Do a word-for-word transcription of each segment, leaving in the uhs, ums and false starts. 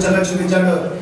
ཅ་ལག་ཁྲིད་ཀྱི་ཅ་ལག་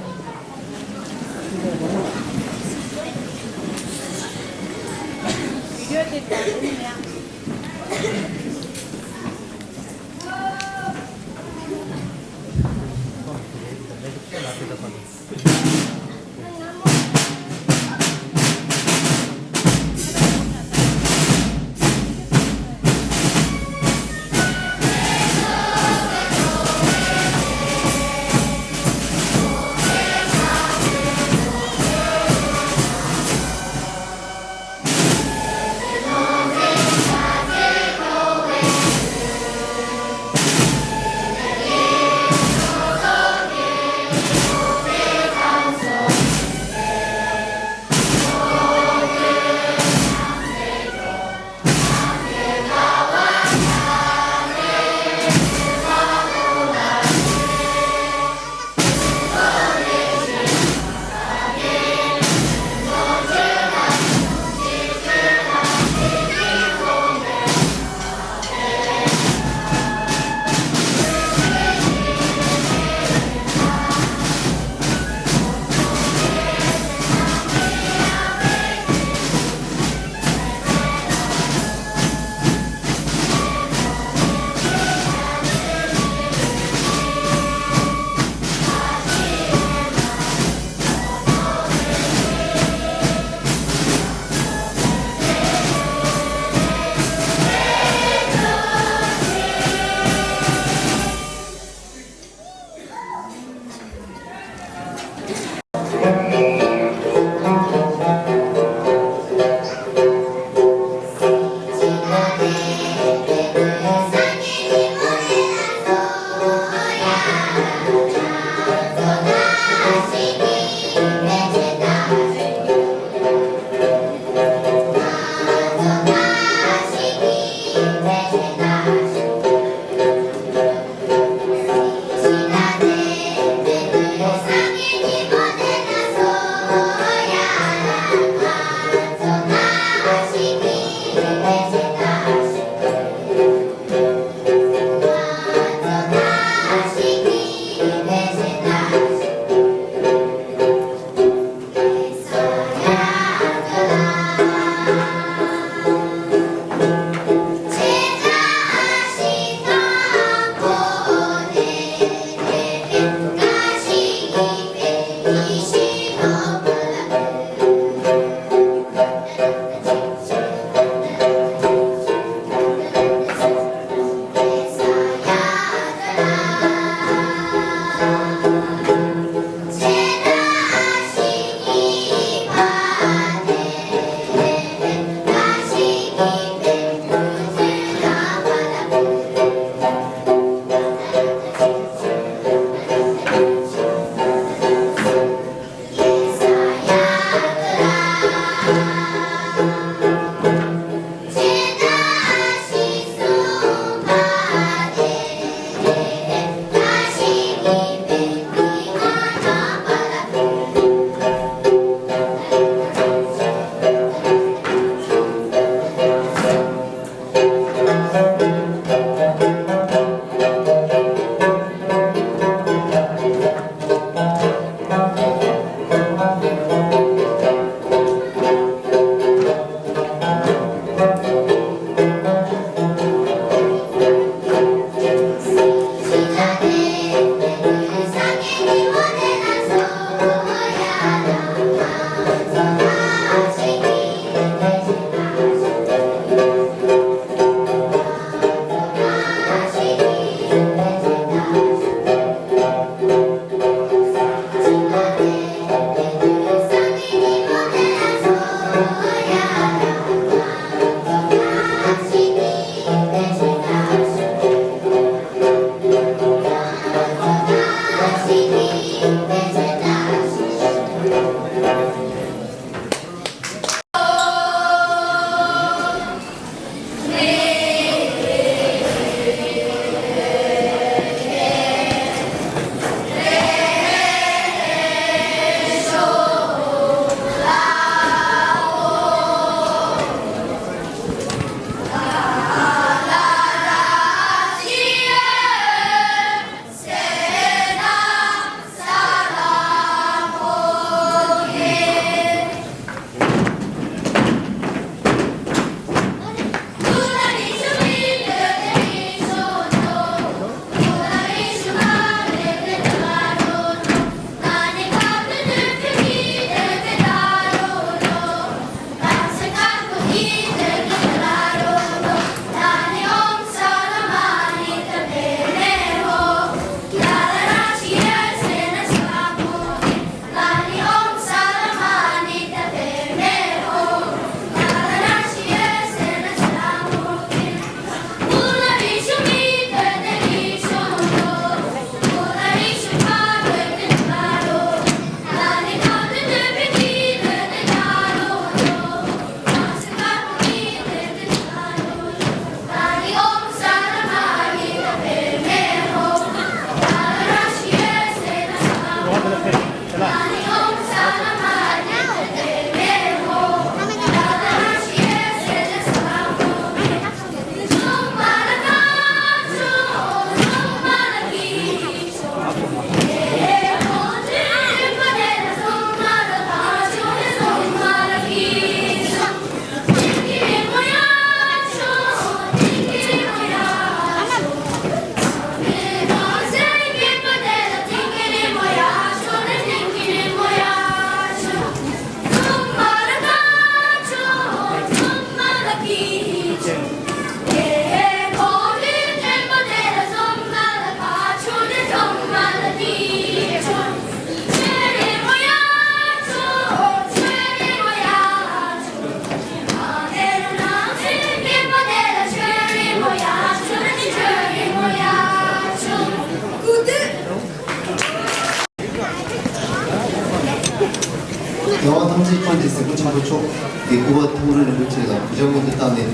རྒྱལ་བ་ཐམས་ཅད་མཁྱེན་ཅིང་གཟིགས་པ་ཆེན་པོ་མཆོག་གི་སྐུ་པར་མཐོང་གྲོལ་རིན་པོ་ཆེ་ལ་གུས་ཕྱག་སྔོན་དུ་བཏང་ནས།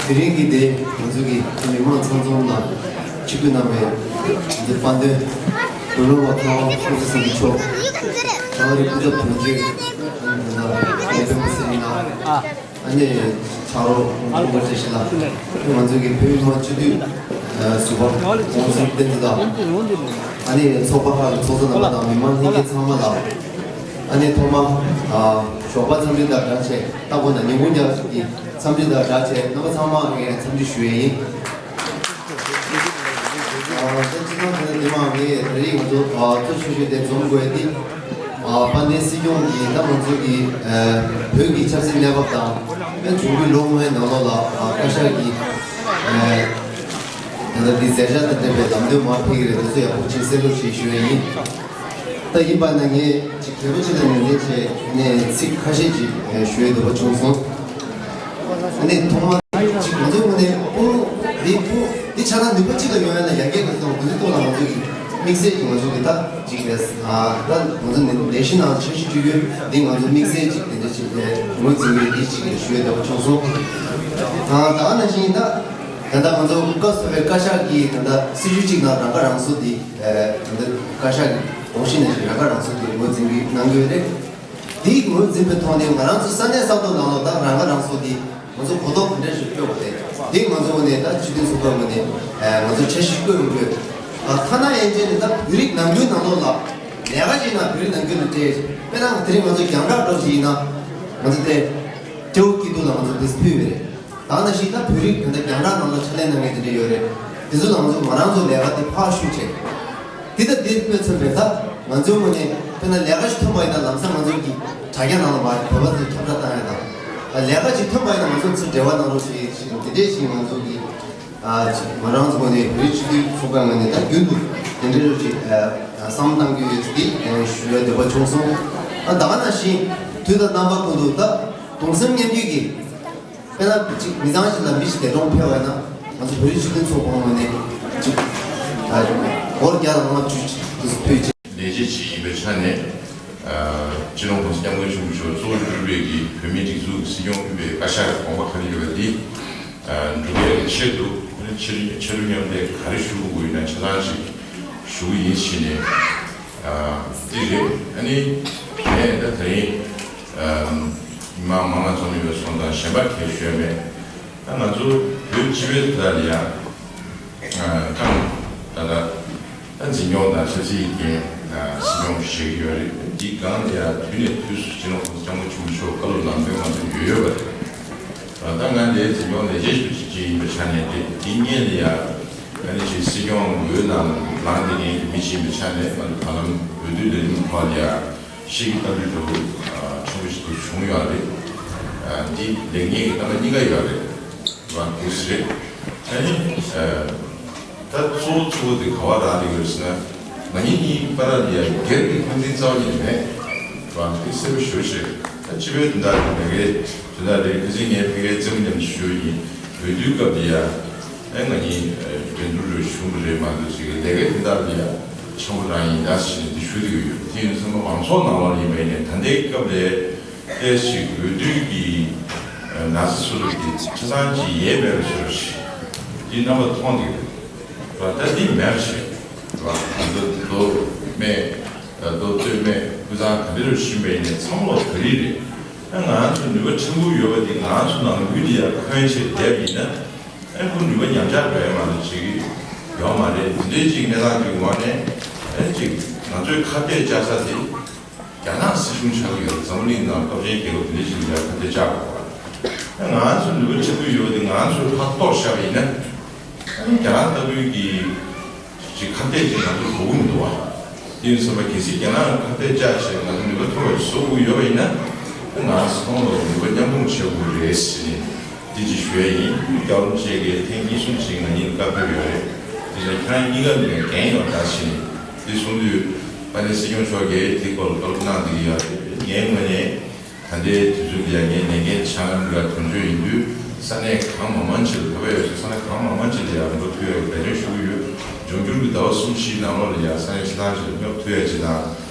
དེ་རིང་གི་འདི་ང་ཚོ་གི་མི་མང་ཚང་འཛོམས་ལ་ཆིབས་བསྒྱུར་གནང་བའི་ང་ཚོའི་དཔལ་ལྡན་བོད་སློབ་པ་ཁ་བ་ཁོང་ཚོ་སེང་གེ་མཆོག་རྒྱལ་བ་རི་སྐུ་ཚབ་དོན་གཅོད་ཨ་ནི་དཔལ་ལྡན་པ་སེང་གེ་ལགས། ཨ་ནི་ཕྱག་རོགས་ཁོང་པོ་བཀྲ་ཤིས་ལགས། ང་ཚོ་གི་བོད་མི་མང་སྤྱི་འཐུས་ཟུར་པ་ཁོང་ཚོའི་བསྟན་འཛིན་དང་། ཨ་ནི་ཚོགས་པ་ཁག་གི་ཚོགས་གཙོ་རྣམ་པ་དང་མི་མང་ལྷན་རྒྱས་ཚང་མ་ལ། ཨ་ནི་ཐོག་མ་ཞོགས་པ་འཚམས་འདྲི་དང་སྦྲགས་བྱས། ལྟ་བུ་ན་ཉིན་གུང་རྒྱབ་ཀྱི་འཚམས་འདྲི་དང་སྦྲགས་བྱས། རྣམ་པ་ཚང་མ་ངས་འཚམས་འདྲི་ཞུ་ཡས་ཡིན། ཨ་ད་སྤྱི་ཚོགས་ཐོག་ནས་འདི་མ་ངས་རེ་རེ་ང་ཚོ་གཙོ་ཆེ་ཤོས་དེ་འཛོམས་དགོས་ཏེ། ཨ་དཔལ་ལྡན་སྲིད་སྐྱོང་གིས་ད་ང་ཚོ་གི་ཨ་བོད་ཀྱི་ཆབ་སྲིད་གནས་བབ་དང་། ཨ་འབྱུང་འགྱུར་ལོ་ལྔའི་ནང་ལོགས་ལ་ཨ་བཀའ་ཤག་གི་ཨ་ད་ལྟ་འདི་མཛད་འཆར་དང་འབྲེལ་བའི་ལམ་སྟོན་མར་ཕེབས་ཀྱི་རེད། དེ་ཚོ་ཡག་པོ་ཅིག་གསན་རོགས་ཞེས་ཞུ་ཡས་ཡིན། ད་ཡིན་པ་ན་ངས་ཅིག་གལ་པོ་ཆེ་དང་ནན་ཏན་བྱས་ནས་ཚིག་ཁ་ཤས་ཅིག་ཞུ་ཡས་འདོད་པ་བྱུང་སོང་། ཨ་ནི་ཐོག་མར་ཅིག་ང་ཚོའི་ངོས་ནས་དཔུང་འདི་དཔུང་འདི་ཆ་ཚང་ནུས་པ་གཅིག་ལ་ཡོང་ཡ་ན་ཡར་རྒྱས་འགྲོ་སོང་། འདི་ཚོའི་ཐོག་ལ་ང་ཚོ་གི་དམིགས་བསལ་གྱི་ང་ཚོ་གི་ད་ཅིག་རེད། ཨ་ད་ང་ཚོ་ནས་ལས་གཞི་ནང་འཆར་གཞི་བཅུ་ཡོད། འདི་ང་ཚོ་དམིགས་བསལ་ཅིག་དེ་འདྲ་ཅིག་ལས་ངོས་འཛིན་པའི་འདི་ཅིག་ཞུ་ཡས་འདོད་པ་བྱུང་སོང་། ཨ་ད་ག་ནང་བཞིན་ད་ད་ལྟ་ང་ཚོ་སྐབས་སུ་བའི་བཀའ་ཤག་གི་ད་ལྟ་སྲིད་བྱུས་གཅིག་ནང་རང་ཁ་རང་གསོ་འདི། ཨ་ད་ལྟ་བཀའ་ཤག་གི་དགོངས་གཞི་ནང་བཞིན་རང་ཁ་རང་གསོ་འདི་ངོས་འཛིན་གྱི་གནང་དགོས་རེད། འདི་ངོས་འཛིན་པའི་ཐོག་ནས་ང་རང་ཚོ་ས་གནས་ས་ཐོག་ནང་ལོགས་ད་རང་ཁ་རང་གསོ་འདི་ང་ཚོ་གོ་རྟོགས་ག་འདྲ་ཞིག་སྤྲོད་དགོས་ཏེ། འདི་ང་ཚོ་ངོས་ནས་ད་སྤྱི་འཐུས་ཚོགས་པའི་ངོས་ནས་ཨ་ང་ཚོ་འཆར་གཞི་བཀོད་མི་དགོས། ཨ་ཐ་ན་ཡན་ཆད་ནས་ད་བོད་རིགས་ནང་ཁུལ་ནང་ལོགས་ལ་ལས་ཀ་བྱེད་ན་བོད་རིགས་ནང་ཁུལ་ལ་སྤྲད། དཔེར་ན་དེ་རིང་ང་ཚོ་རྒྱང་བསྒྲགས་འགྲོ་བཞིན་ཡིན་ན་ང་ཚོ་དེ་སྤྲེའུ་སྐྱིད་སྡུག་ལ་ང་ཚོ་དེ་ཕུལ་བས་རེད། ད་ནང་བཞིན་ད་བོད་རིགས་ད་ལྟ་རྒྱང་བསྒྲགས་ནང་ལ་ཕྱག་ལས་གནང་མཁན་དེ་འདྲ་ཡོད་རེད། དེ་ཚོ་ལ་ང་ཚོ་ང་རང་ཚོ་ལས་ཀ་དེ་ཕར་ཞུགས་བྱས། དེ་ལྟར་དེ་དཔེ་མཚོན་པའི་ད་ང་ཚོའི་ངོས་ནས་དཔེར་ན་ལས་ཀ་ཞིག་ཐོན་པ་ཡིན་ན་ལམ་སང་ང་ཚོ་གི་དྲ་རྒྱ་ནང་ལ་མར་བོད་པ་ཚོས་ཁྱབ་བསྒྲགས་བཏང་ཡ་དང་། ལས་ཀ་ཞིག་ཐོན་པ་ཡིན་ན་ང་ཚོ་ཚུར་འབྲེལ་བ་གནང་རོགས་ཞེས་ཞུ། དེ་འདྲས་ཞིག་ང་ཚོ་གི་ཨ་ང་རང་ཚོ་ངོས་ནས་བོད་རིགས་སྤྱི་འཐུས་ཚོགས་པའི་ངོས་ནས་ད་རྒྱུན་དུ་དེ་འདྲས་རོགས་ཅིག་ཨ་བསམ་བློ་གཏང་རྒྱུ་ཡོད་ཚུལ་དེ་ཞུ་ཡ་འདོད་པ་བྱུང་སོང་། ཨ་ད་ག་ནང་བཞིན་དུས་དང་རྣམ་པ་ཀུན་ཏུ་ད་གདུང་སེམས་མཉམ་སྐྱེད་ཀྱི། དཔེར་ན་གཅིག་མི་ཚང་ཞིག་ལ་མི་ཞིག་འདས་གྲོངས་ཕེབས་པ་ཡིན་ན་ང་ཚོ་བོད་རིགས་སྤྱི་མཐུན་ཚོགས་པ་ངོས་ནས་གཅིག་ད་སྒོར་བརྒྱ་དང་ལྔ་བཅུ་ཅིག་དུ་ཕུལ་ཅིག་ལས་བྱེད་ཅིག་ཡིན་པའི་ཆ་ནས། ཨ་སྤྱི་ནོར་༸གོང་ས་༸སྐྱབས་མགོན་ཆེན་པོ་མཆོག་གཙོ་བོར་གྱུར་པའི་གི་བོད་མིའི་སྒྲིག་འཛུགས་སྲིད་སྐྱོང་དབུས་པའི་བཀའ་ཤག་གི་དགོངས་པ་ག་རེ་ཡོད་པ་འདི་ཨ་འགྲུབ་པའི་ཆེད་དུ་ཕྱི་ཕྱི་རུ་མཉམ་ལས་ག་རེ་ཞུ་དགོས་ཡོད་ན་ཆ་ཚང་ཞིག་ཞུ་གི་ཡིན་ཞེས་ནས། ཨ་འདི་རེད། ཨ་ནི་ངས་ད་དེ་རིང་ཨ་མི་མང་མང་ལ་འཛོམས་ཡོད་སོང་དང་གཞན་པ་གས་ཞུས་མེད། ད་ང་ཚོ་བོད་སྤྱི་པའི་དོན་ལ་ཡང་ཨ་ཁམས་ད་ལྟ་ད་འཛིན་སྐྱོང་དང་ཆབ་སྲིད་ཀྱི་འགན་ཨ་སྲིད་སྐྱོང་བཞེས་ཀྱི་ཡོད་རེད། འདི་སྒང་ལ་ཡང་དུས་ནས་དུས་སུ་སྤྱི་ནོར་༸གོང་ས་༸སྐྱབས་མགོན་ཆེན་པོ་མཆོག་བཀའ་སློབ་ལམ་སྟོན་ང་ཚོ་ཡོད་ཡོད་པ་རེད། ད་ང་འདིའི་འཛིན་སྐྱོང་ལས་བྱེད་ཅིག་ཡིན་པའི་ཆ་ནས་དེ་དེ་སྔོན་ལ་ཡང་ཨ་ནི་ཅིག་སྲིད་སྐྱོང་འོས་ནང་ལངས་བསྡད་མཁན་གྱི་མི་ཞིག་ཡིན་པའི་ཆ་ནས་ང་ཚོ་ད་ལམ་འོས་བསྡུ་ལས་རིམ་ཐོག་ལ་ཡང་ཤེས་ཀྱི་གཏམ་རྒྱུད་འདྲ་བོ་ཆེན་པོ་ཞིག་ཏུ་བྱུང་ཡོད་རེད། འདི་ལེགས་ཉེས་ཀྱི་རྣམ་པ་གཉིས་ཀ་ཡོད་རེད། རང་དུས་རེད། ཨ་ནི། ད་གཙོ་བོ་གཙོ་བོ་དེ་ག་བ་རག་ལས་ཡོད་ཟེར་ན། ང་གཉིས་གཉིས་བར་ལ་ཡ་སྒེར་གྱི་འཁོན་འཛིན་རྩ་བ་ཉིད་ནས་མེད། རང་དེ་གསལ་པོ་ཞེ་པོ་ཞིག་ད་སྤྱི་པའི་དོན་དག་གི་ལས་ཀའི་དོན་དག་རེད། ཁ་སང་ངས་ཕ་གིར་བཙན་པོ་མཉམ་དུ་ཞུས་ཡིན། འོས་བསྡུའི་སྐབས་དེ་ཡ། ཨེ་ང་གཉིས་འགྲན་བསྡུར་རེ་ཞུ་གི་རེད་མ་གཏོགས་ཅིག་ལས་ཀའི་དོན་དག་དེ་ཡ་འཆམ་པོ་རང་ཡིན་ད་ཟེར་ནས་འདི་ཞུ་གི་ཡོད། དེ་ཡིན་ཙང་མང་ཚོགས་ནང་ལོགས་ཡིན་པ་ཡིན་ནའི་ད་ལྟའི་སྐབས་ལས། ཏེ་ཞིག་འོས་བསྡུ་གི་ན་ཚ་སོ་སོ་གི་ཆ་ཚང་གཅིག་ཡས་མེད་པའི་བཟོ་འདྲ་ཞིག་འདི་རྣམ་པ་མཐོང་གི་རེད་བ། ད་འདི་མེད་ཞེས་བ་ང་ཚོ་རྡོ་སྨད་རྡོ་སྟོད་སྨད་ཀུན་བཟང་ག་འདྲ་རུ་ཕྱིན་པ་ཡིན་ནའི་ཚང་མ་བོད་རིགས་རེད། ཨ་ང་ཚོ་ནུས་པ་ཕྲན་བུ་ཡོད་པ་འདི་ང་ཚོ་ནང་ལ་ཡུལ་འདི་ཡར་འཁོན་ཆེ་བསྡད་པ་ཡིན་ན་ཨ་ཁོ་ནུས་པ་ཉམས་ཆག་འགྲོ་ཡ་མ་གཏོགས་བྱེད་ཀྱི་ཡོད་མ་རེད། འདི་འདྲའི་ཅིག་གནས་སྟངས་ཀྱི་ངོས་ནས་ཨ་ཅིག་ང་ཚོའི་ཁ་གཏད་བཅག་ས་དེ། རྒྱ་ནག་སྲིད་གཞུང་ཆགས་ཀྱི་ཡོད། འཛམ་བུ་གླིང་ནང་སྟོབས་ཆེན་རྒྱལ་ཁབ་དེ་འདྲ་ཞིག་ལ་ཁ་གཏད་བཅག་དགོས་པ། ང་ཚོ་ནུས་པ་ཆེན་པོ་ཡོད་དེ་ང་ཚོས་ཕར་གཏོར་བཞག་པ་ཡིན་ན། རྒྱ་ནག་ལྟ་བུའི་གི་ཅིག་ཁ་གཏད་ཅིག་ང་ཚོར་དགོས་ཀྱི་མི་འདུག་བ། དེ་ཡིན་ཙང་གལ་སྲིད་རྒྱ་ནག་ཁ་གཏད་བཅག་བྱས་ང་ཚོ་ནུས་པ་ཐོར་བ་ཞིག་བཟོ་དགོས་ཡོད་པ་ཡིན་ན། ང་ཚོ་ཚང་མ་ལ་ནུས་པ་མཉམ་སྤུངས་བྱེད་དགོས་རེད་ཟེར་ནས། དེ་ཅིག་ཞུ་ཡ་ཡིན། རྒྱལ་བ་རིན་པོ་ཆེ་གིས་ཐེངས་གཉིས་གསུམ་ཞིག་ང་གཉིས་ལ་བཀའ་ཕེབས་ཡོད་རེད། དེ་ནས་ཁྱེད་རང་གཉིས་ཀ་ནས་འགན་ཡོད་ད་ཟེར་ནས་དེ་གསུང་དུས། དཔལ་ལྡན་སྲིད་སྐྱོང་མཆོག་གིས་དེ་སྐོར་ལ་བཀའ་སློབ་གནང་བསྡད་ཀྱི་ཡོད་རེད། ངའི་ངོས་ནས་ད་ལྟའི་དུས་ཚོད་འདི་ཡང་ངའི་ལས་འགན་ཆ་ཚང་འདི་ག་དོན་གཅོད་ཡིན་དུས་ས་གནས་གང་མང་མང་ཅིག་ལ་བོད་པ་ཡོད་ས་ས་གནས་གང་མང་མང་ཅིག་ལ་ཡང་འགྲོ་ཐུབ་ཡག་གི་འབད་བརྩོན་ཞུ་གི་ཡོད། འབྱུང་འགྱུར་གྱི་ཟླ་བ་གསུམ་བཞིའི་ནང་ལོགས་ལ་ཡང་ས་གནས་ཆ་ཚང་ཅིག་ལ་སྙོབ་ཐུབ་ཡག་ཅིག་དང་།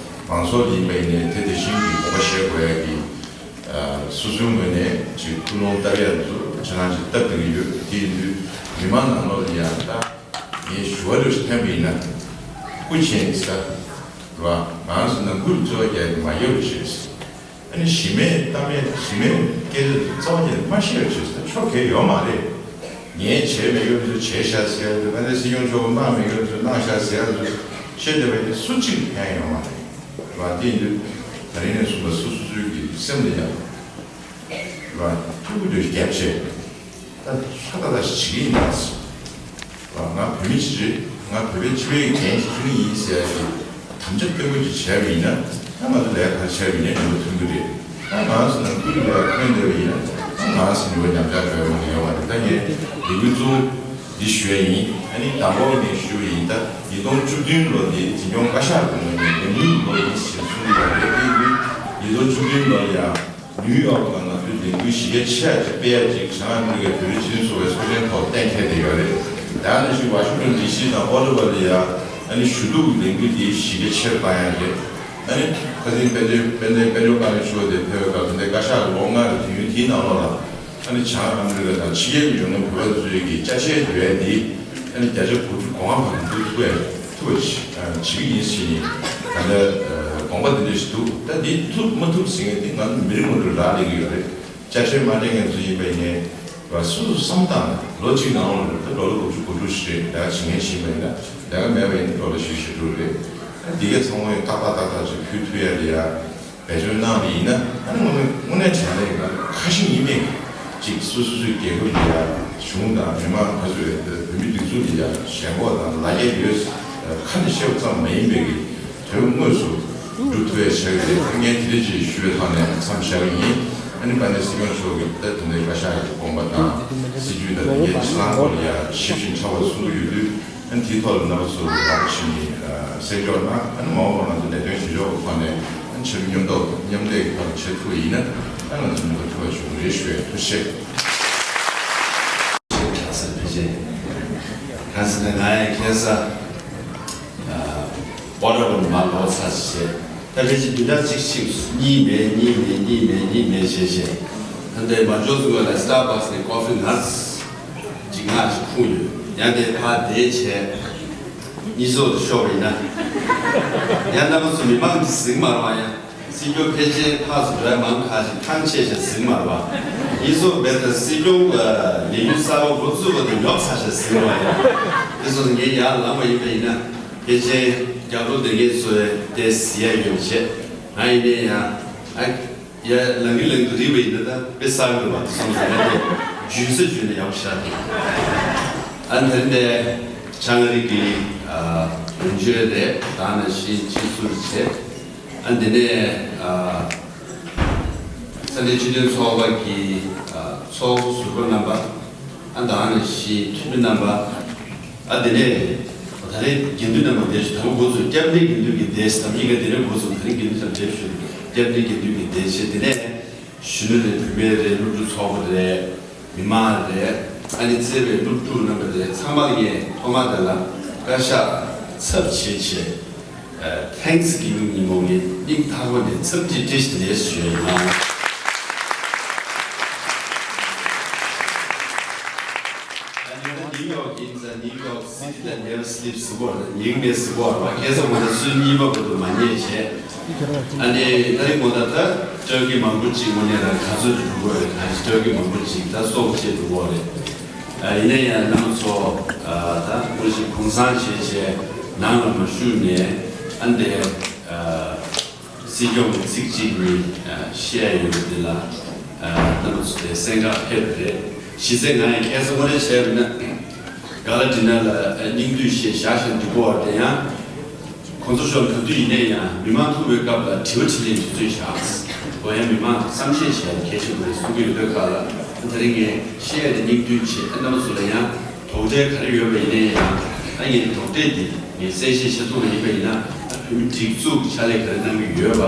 མང་ཚོགས་ཡིན་པ་ཡིན་ནའི་དེ་དེ་བཞིན་གྱི་དགོངས་པ་བཞེས་དགོས་ཡ་གི་ཨ་སོ་སོའི་ངོས་ནས་ཅིག་ཀུན་སློང་བཏབ་ཡ་ཚོ་ཁྱེད་རང་ཅིག་བཏབ་བསྡད་ཀྱི་ཡོད། དེ་ཡིན་དུས་མི་མང་ནང་ལོགས་ལ་ཡང་ད་ངས་ཞུ་བ་འདྲ་ཞིག་འཐེན་པ་ཡིན་ན་སྐུ་མཁྱེན་ཟེར་བ་ང་རང་ཚོ་ནང་ཁུལ་རྩོད་པ་རྒྱག་གི་མ་རྒྱག་པ་བྱས། ཨ་ནི་གཞི་མེད་གཏམ་མེད་གཞི་མེད་སྐད་ཆ་རྩ་བ་ཉིད་ནས་མ་བཤད་པ་བྱས་ཟེར་ཆོ་ག་ཡོད་མ་རེད། ངས་བྱས་མེད་ཡོད་ཚོད་བྱས་ཤག་ཟེར་ཡ་ཚོད། ཨ་ནི་སྲིད་སྐྱོང་མཆོག་གནང་མེད་ཡོད་ཚོད་གནང་ཤག་ཟེར་ཡ་ཚོད་བཤད་བསྡད་པ་ཡིན་ན་སུ་གཅིག་ཕན་ཡོད་མ་རེད། རེད་བ། དེ་ཡིན་དུས་ད་རིང་ནས་བཟུང་བ་སོ་སོ་སོའི་གི་སེམས་ལ་ཡང་རེད་བ་ཐུགས་ཁུར་དེ་རྒྱབ་བྱས། ད་ཤ་ད་ད་ཞིག་ཡིན་ན་ང་བོད་མི་ཞིག་རེད། ང་བོད་པའི་སྤྱི་པའི་འགན་ཞིག་འཁྱེར་ངེས་ཡིན་ཟེར་ཡ་ཞིག་དམ་བཅའ་བརྟན་པོ་ཅིག་བྱས་པ་ཡིན་ན་ད་ང་ཚོ་ལས་ཀ་བྱས་པ་ཡིན་ན་ཉམས་པ་ཐོན་གྱི་རེད། ད་ང་ཚོ་ནང་ཁུལ་ལ་འཁོན་བསྡད་པ་ཡིན་ན་ད་ང་ཚོ་ཉམས་པ་ཉམས་ཆག་འགྲོ་ཡ་ཡོང་གི་ཡོད་མ་རེད། ད་ངས་ལས་འགུལ་གཙོ་བོ་འདི་ཞུ་ཡ་ཡིན། ཨ་ནི་དང་པོ་ནས་ཞུ་བ་ཡིན། ད་ཉིས་སྟོང་བཅུ་བདུན་ལོ་འདི་འཛིན་སྐྱོང་བཀའ་ཤག་གི་ངོས་ནས་ལས་འགུལ་ལོ་ཡིན་ཞེས་གསུང་གི་ཡོད་རེད། དེ་ཡིན་དུས་ཉིས་སྟོང་བཅུ་བདུན་ལོ་ལ་ཡང་ནིའུ་ཡོག་ལ་ང་ཚོའི་ལས་འགུལ་གཞི་རྒྱ་ཆེ་བ་ཅིག་སྤེལ་ཡ་ཅིག་བྱང་ཨ་མི་རི་ཀའི་བོད་རིགས་སྤྱི་མཐུན་ཚོགས་པའི་ཚོགས་ཆེན་ཐོག་གཏན་འཁེལ་བསྡད་ཡོད་རེད། ད་ནང་བཞིན་ཝ་ཤིང་ཊོན་ཌི་སི་དང་ཨོ་ཊ་ཝ་ལ་ཡ་ཨ་ནི་ཞུ་གཏུག་གི་ལས་འགུལ་དེ་གཞི་རྒྱ་ཆེར་བཏང་ཡ་རེད། ཨ་ནི་ཁ་སང་དཔལ་ལྡན་དཔལ་ལྡན་དཔལ་འབྱོར་བཀའ་བློན་མཆོག་དེ་ཕེབས་པའི་སྐབས་དེ་འདྲའི་བཀའ་ཤག་ལོ་ལྔ་རེ་དུས་ཡུན་དེའི་ནང་ལོགས་ལ་ཨ་ནི་བྱང་ཨ་མི་རི་ཀ་དང་ཕྱི་རྒྱལ་གྱི་ཡོད་ན་བོད་པ་ཚོའི་གི་ཅ་ཆས་ཡོད་ཡ་དེ་ཨ་ནི་བརྒྱ་ཆ་དགུ་བཅུ་གོ་ལྔ་བར་འགྲོ་ཐུབ་པའི་ཐུབ་པ་བྱེད་ཀྱི་ཡིན་ཟེར་ནས་ད་ལྟ་དགོངས་པ་འདི་འདྲ་ཞིག་འདུག་ད་འདི་ཐུབ་མ་ཐུབ་ཟེར་མཁན་འདི་ང་ཚོ་མི་རེ་ངོ་རེ་རག་ལས་ཀྱི་ཡོད་རེད། ཅ་ཆས་མ་སྤྲད་མཁན་ཚོ་ཡིན་པ་ཡིན་ནའི་སོ་སོ་བསམ་བཏང་ནས་ལོ་གཅིག་ནང་ལོགས་ལ་ད་ཌོ་ལར་དགུ་བཅུ་གོ་དྲུག་ཞིག་རེད། ལས་ཀ་བྱེད་མཁན་ཞིག་ཡིན་པ་ཡིན་ན་ལས་ཀ་མེད་པ་ཡིན་ན་ཌོ་ལར་བཞི་བཅུ་ཞེ་དྲུག་རེད། ད་འདི་གའི་ཚང་མ་ཡང་ཏག་ཏག་ཏག་ཏག་ཅིག་ཕུལ་ཐུབ་ཡ་རེད་ཡ། བེད་སྤྱོད་གནང་བ་ཡིན་ན་ཨ་ནི་དངོས་གནས་དངོས་གནས་དྲང་གནས་ཡིན་ན་ཁ་ཞེ་གཉིས་མེད་ཅིག་སོ་སོ་སོའི་རྒྱལ་ཁབ་ལ་ཡ་གཞུང་དང་མི་མང་ཁ་ཚུད་བོད་མི་སྒྲིག་འཛུགས་ལ་ཡ་ཞེན་ཁོག་དང་ལ་རྒྱ་ཡོད་ཁ་ནས་བཤད་པ་ཙམ་མ་ཡིན་པའི་གི་དོན་དངོས་སུ་སྒྲུབ་ཐུབ་ཡ་བྱ་གི་རེད། ངས་དེ་འདྲ་ཅིག་ཞུ་བའི་ཐོག་ནས་མཚམས་བཞག་གི་ཡིན། ཨ་ནི་དཔལ་ལྡན་སྲིད་སྐྱོང་མཆོག་གིས་ད་དེ་འདྲའི་བཀའ་ཤག་གི་དགོངས་པ་དང་སྲིད་ཇུས་དང་དེ་གའི་ཕྱི་ནང་སྐོར་ལ་ཡ་ཞིབ་ཅིང་ཕྲ་བ་གསུང་གི་ཡོད་དུས། ཨ་ནི་དེའི་ཐོག་ལ་རྣམ་པ་ཚོ་ལ་ཕྱིན་ནས་གསན་འཇོག་གནང་། ཨ་ནི་མ་འོངས་པ་ང་ཚོ་ལས་དོན་བྱེད་ཕྱོགས་ཀྱི་ཐོག་ནས་ཨ་ནི་ཆབ་སྲིད་མཉམ་ཐོག་མཉམ་འདེགས་ཀྱི་ཐོག་ནས་བྱེད་ཐུབ་པ་ཡིན་ན་ཨ་ང་ཚོ་མི་ཐུབ་པ་བྱུང་རེད་ཞུ་བའི་ཐུགས་རྗེ་ཆེ། གང་ཟེར་ན་ང་ཡང་ཁ་སང་ཨ་ཨོ་ཊ་ཝ་ལ་མར་ལོག་ཚར་ཞེས། ད་ཕལ་ཆེར་བདུན་ཕྲག་གཅིག་ཕྱིན་སོང་། གཉིད་མེད་གཉིད་མེད་གཉིད་མེད་གཉིད་མེད་བྱས་བྱས། ད་ལྟའི་མ་འཇོག་ཚུགས་པ་ལ་སི་ཊར་བྷག་སི་ནས་ཀོ་ཕི་ནག་ཅིག་ང་ཅིག་འཁུངས་ཡོད། ཡང་དེ་ཕར་བསྡད་བྱས་གཉིད་ཚོགས་དུ་ཤོར་བ་ཡིན་ན། ཡང་རྣམ་པ་ཚོ་མི་མང་གིས་གཟིགས་མ་རེད་པ། ཡང་སྲིད་སྐྱོང་ཕལ་ཆེར་ཕར་ཚུར་འགྲོ་ཡ་མང་ཁག་ཅིག་ཐང་ཆད་བྱས་གཟིགས་མ་རེད་པ། གཉིད་ཚོགས་མེད་ད་སྲིད་སྐྱོང་གི་ལས་ཡུན་གསར་པ་འགོ་བཙུགས་པ་དེ་ཉོབ་ཚར་བྱས་གཟིགས་རེད་པ། ཡང་དེ་སོང་ཙང་ངས་ཡར་ལངས་པ་ཡིན་པ་ཡིན་ན། ཕལ་ཆེར་རྒྱབ་ལོགས་དེ་ངས་གཙོ་བའི་དེ་ཟེར་ཡ་ཡོད་བྱས། ང་ཡིན་ནའི་ཡང་ཨ་ཡ་ལང་གི་ལང་དུ་རིག་པ་ཡིན་ན་ད་དཔེ་གསར་དགོས་པ་སོང་ཙང་ང་དེ་རྒྱུན་ས་བརྗོད་ན་ཡག་པོ་ཤར་ཏེ། ཨ་ནི་དེ་ནས་བྱང་ཨ་རི་གི་ཨ་དོན་གཅོད་རེད། ད་ནང་བཞིན་སྤྱི་ཟུར་བྱས། ཨ་འདི་ནས་ཨ་ས་གནས་སྤྱི་མཐུན་ཚོགས་པ་གི་ཨ་ཚོགས་གཙོ་ཟུར་པ་རྣམ་པ། ཨ་ད་ནང་བཞིན་འཐུས་མི་རྣམ་པ། ཨ་དེ་ནས་ད་རེས་འགན་འཛིན་རྣམ་པ་འདིར་ཞུ། དང་པོ་འགོ་ཚུགས་སྐྱབས་གནས་འགན་འཛིན་གྱི་སྡེ་ཟེར། ད་གཉིས་ཀ་དེ་རིང་འགོ་ཚུགས། ད་རེས་འགན་འཛིན་རྣམ་པ་འདིར་ཞུ། སྐྱབས་གནས་འགན་འཛིན་གྱི་སྡེ་བྱས། དེ་ནས་གཞོན་ནུ་རེད། བུད་མེད་རེད། སློབ་ཕྲུག་ཚོགས་པ་རེད། མི་མང་རེད། ཨ་ནི་བརྩེ་བའི་སློབ་ཕྲུག་རྣམ་པ་རེད། ཚང་མ་ལ་ངས་ཐོག་མར་དེ་ལ་བཀའ་ཤག་ཚབ་བྱེད་བྱས། ཨ་Thanksgiving་ཉིན་མོ་ངས་སྙིང་ཐག་པ་ནས་འཚམས་འདྲི་བཀྲ་ཤིས་བདེ་ལེགས་ཞུ་ཡ་ཡིན། ཨ་ནི་ད་ནིའུ་ཡོག་ཡིན་ཙང་New York City that never sleeps་ཟེར་གོ་རེད། ཉལ་མེད་ཟེར་གོ་རེད་པ། ཁ་སང་ང་ཚོ་ཚོུད་གཉིས་པ་བར་དུ་མ་ཉལ་བྱས། ཨ་ནི་ད་རིང་ངོ་ད་ད་སྤྲོད་ཀྱི་མང་པོ་ཅིག་དངོས་གནས་རང་ག་ཚོད་འགྲོ་གི་ཡོད་རེད། ག་ཚོད་སྤྲོད་ཀྱི་མང་པོ་ཅིག་ད་སོང་བྱས་འགྲོ་གི་ཡོད་རེད། ཨ་ཡིན་ན་ཡང་རྣམ་པ་ཚོ་ཨ་ད་དངོས་གཞི་གུང་སེང་བྱས་བྱས་ནང་ལ་མ་ཞུགས་ནས་ཨ་འདི་ཨ་སྲིད་སྐྱོང་གི་ཚིག་གཅིག་གཉིས་ཨ་བཤད་ཡོད་པ་འདི་ལ་ཨ་རྣམ་པ་ཚོ་དེ་གསན་གར་ཕེབས་པ་རེད། གཞི་རྩའི་ང་ཡང་ཁ་སང་དངོས་གནས་བྱས་པ་ན་ག་ལ་འགྲིག་ན་ལ་ཨ་སྙིང་བསྡུས་བཤད་བཞག་བཞག་འགྲིག་གོ་བ་དེ་ཡང་། གོང་ས་མཆོག་ག་དུས་ཡིན་ནའི་ཡང་མི་མང་ཐུག་པའི་སྐབས་ལ་དྲི་བ་དྲིས་ལན་ཞུ་ཚུལ་བཞག་འོ་ཡང་མི་མང་གསང་བཤད་བྱས་ལ་གལ་ཆེན་པོ་རེད་གསུང་གི་ཡོད་པའི་ཁ་ལ་དེ་རིང་ངས་བཤད་ཡ་དེ་སྙིང་བསྡུས་བྱས། ཨ་རྣམ་པ་ཚོ་ལ་ཡང་དོགས་འདྲི་ག་རེ་ཡོད་པ་ཡིན་ནའི་ཡང་ཨ་ངས་དོགས་འདྲི་འདི་ངས་གསལ་བཤད་བྱེད་ཐུབ་པ་ཡིན་པ་ཡིན་ན། ཨ་བོད་མི་སྒྲིག་འཛུགས་ཀྱི་ཕྱག་ལས་ག་རེ་གནང་གི་ཡོད་པ།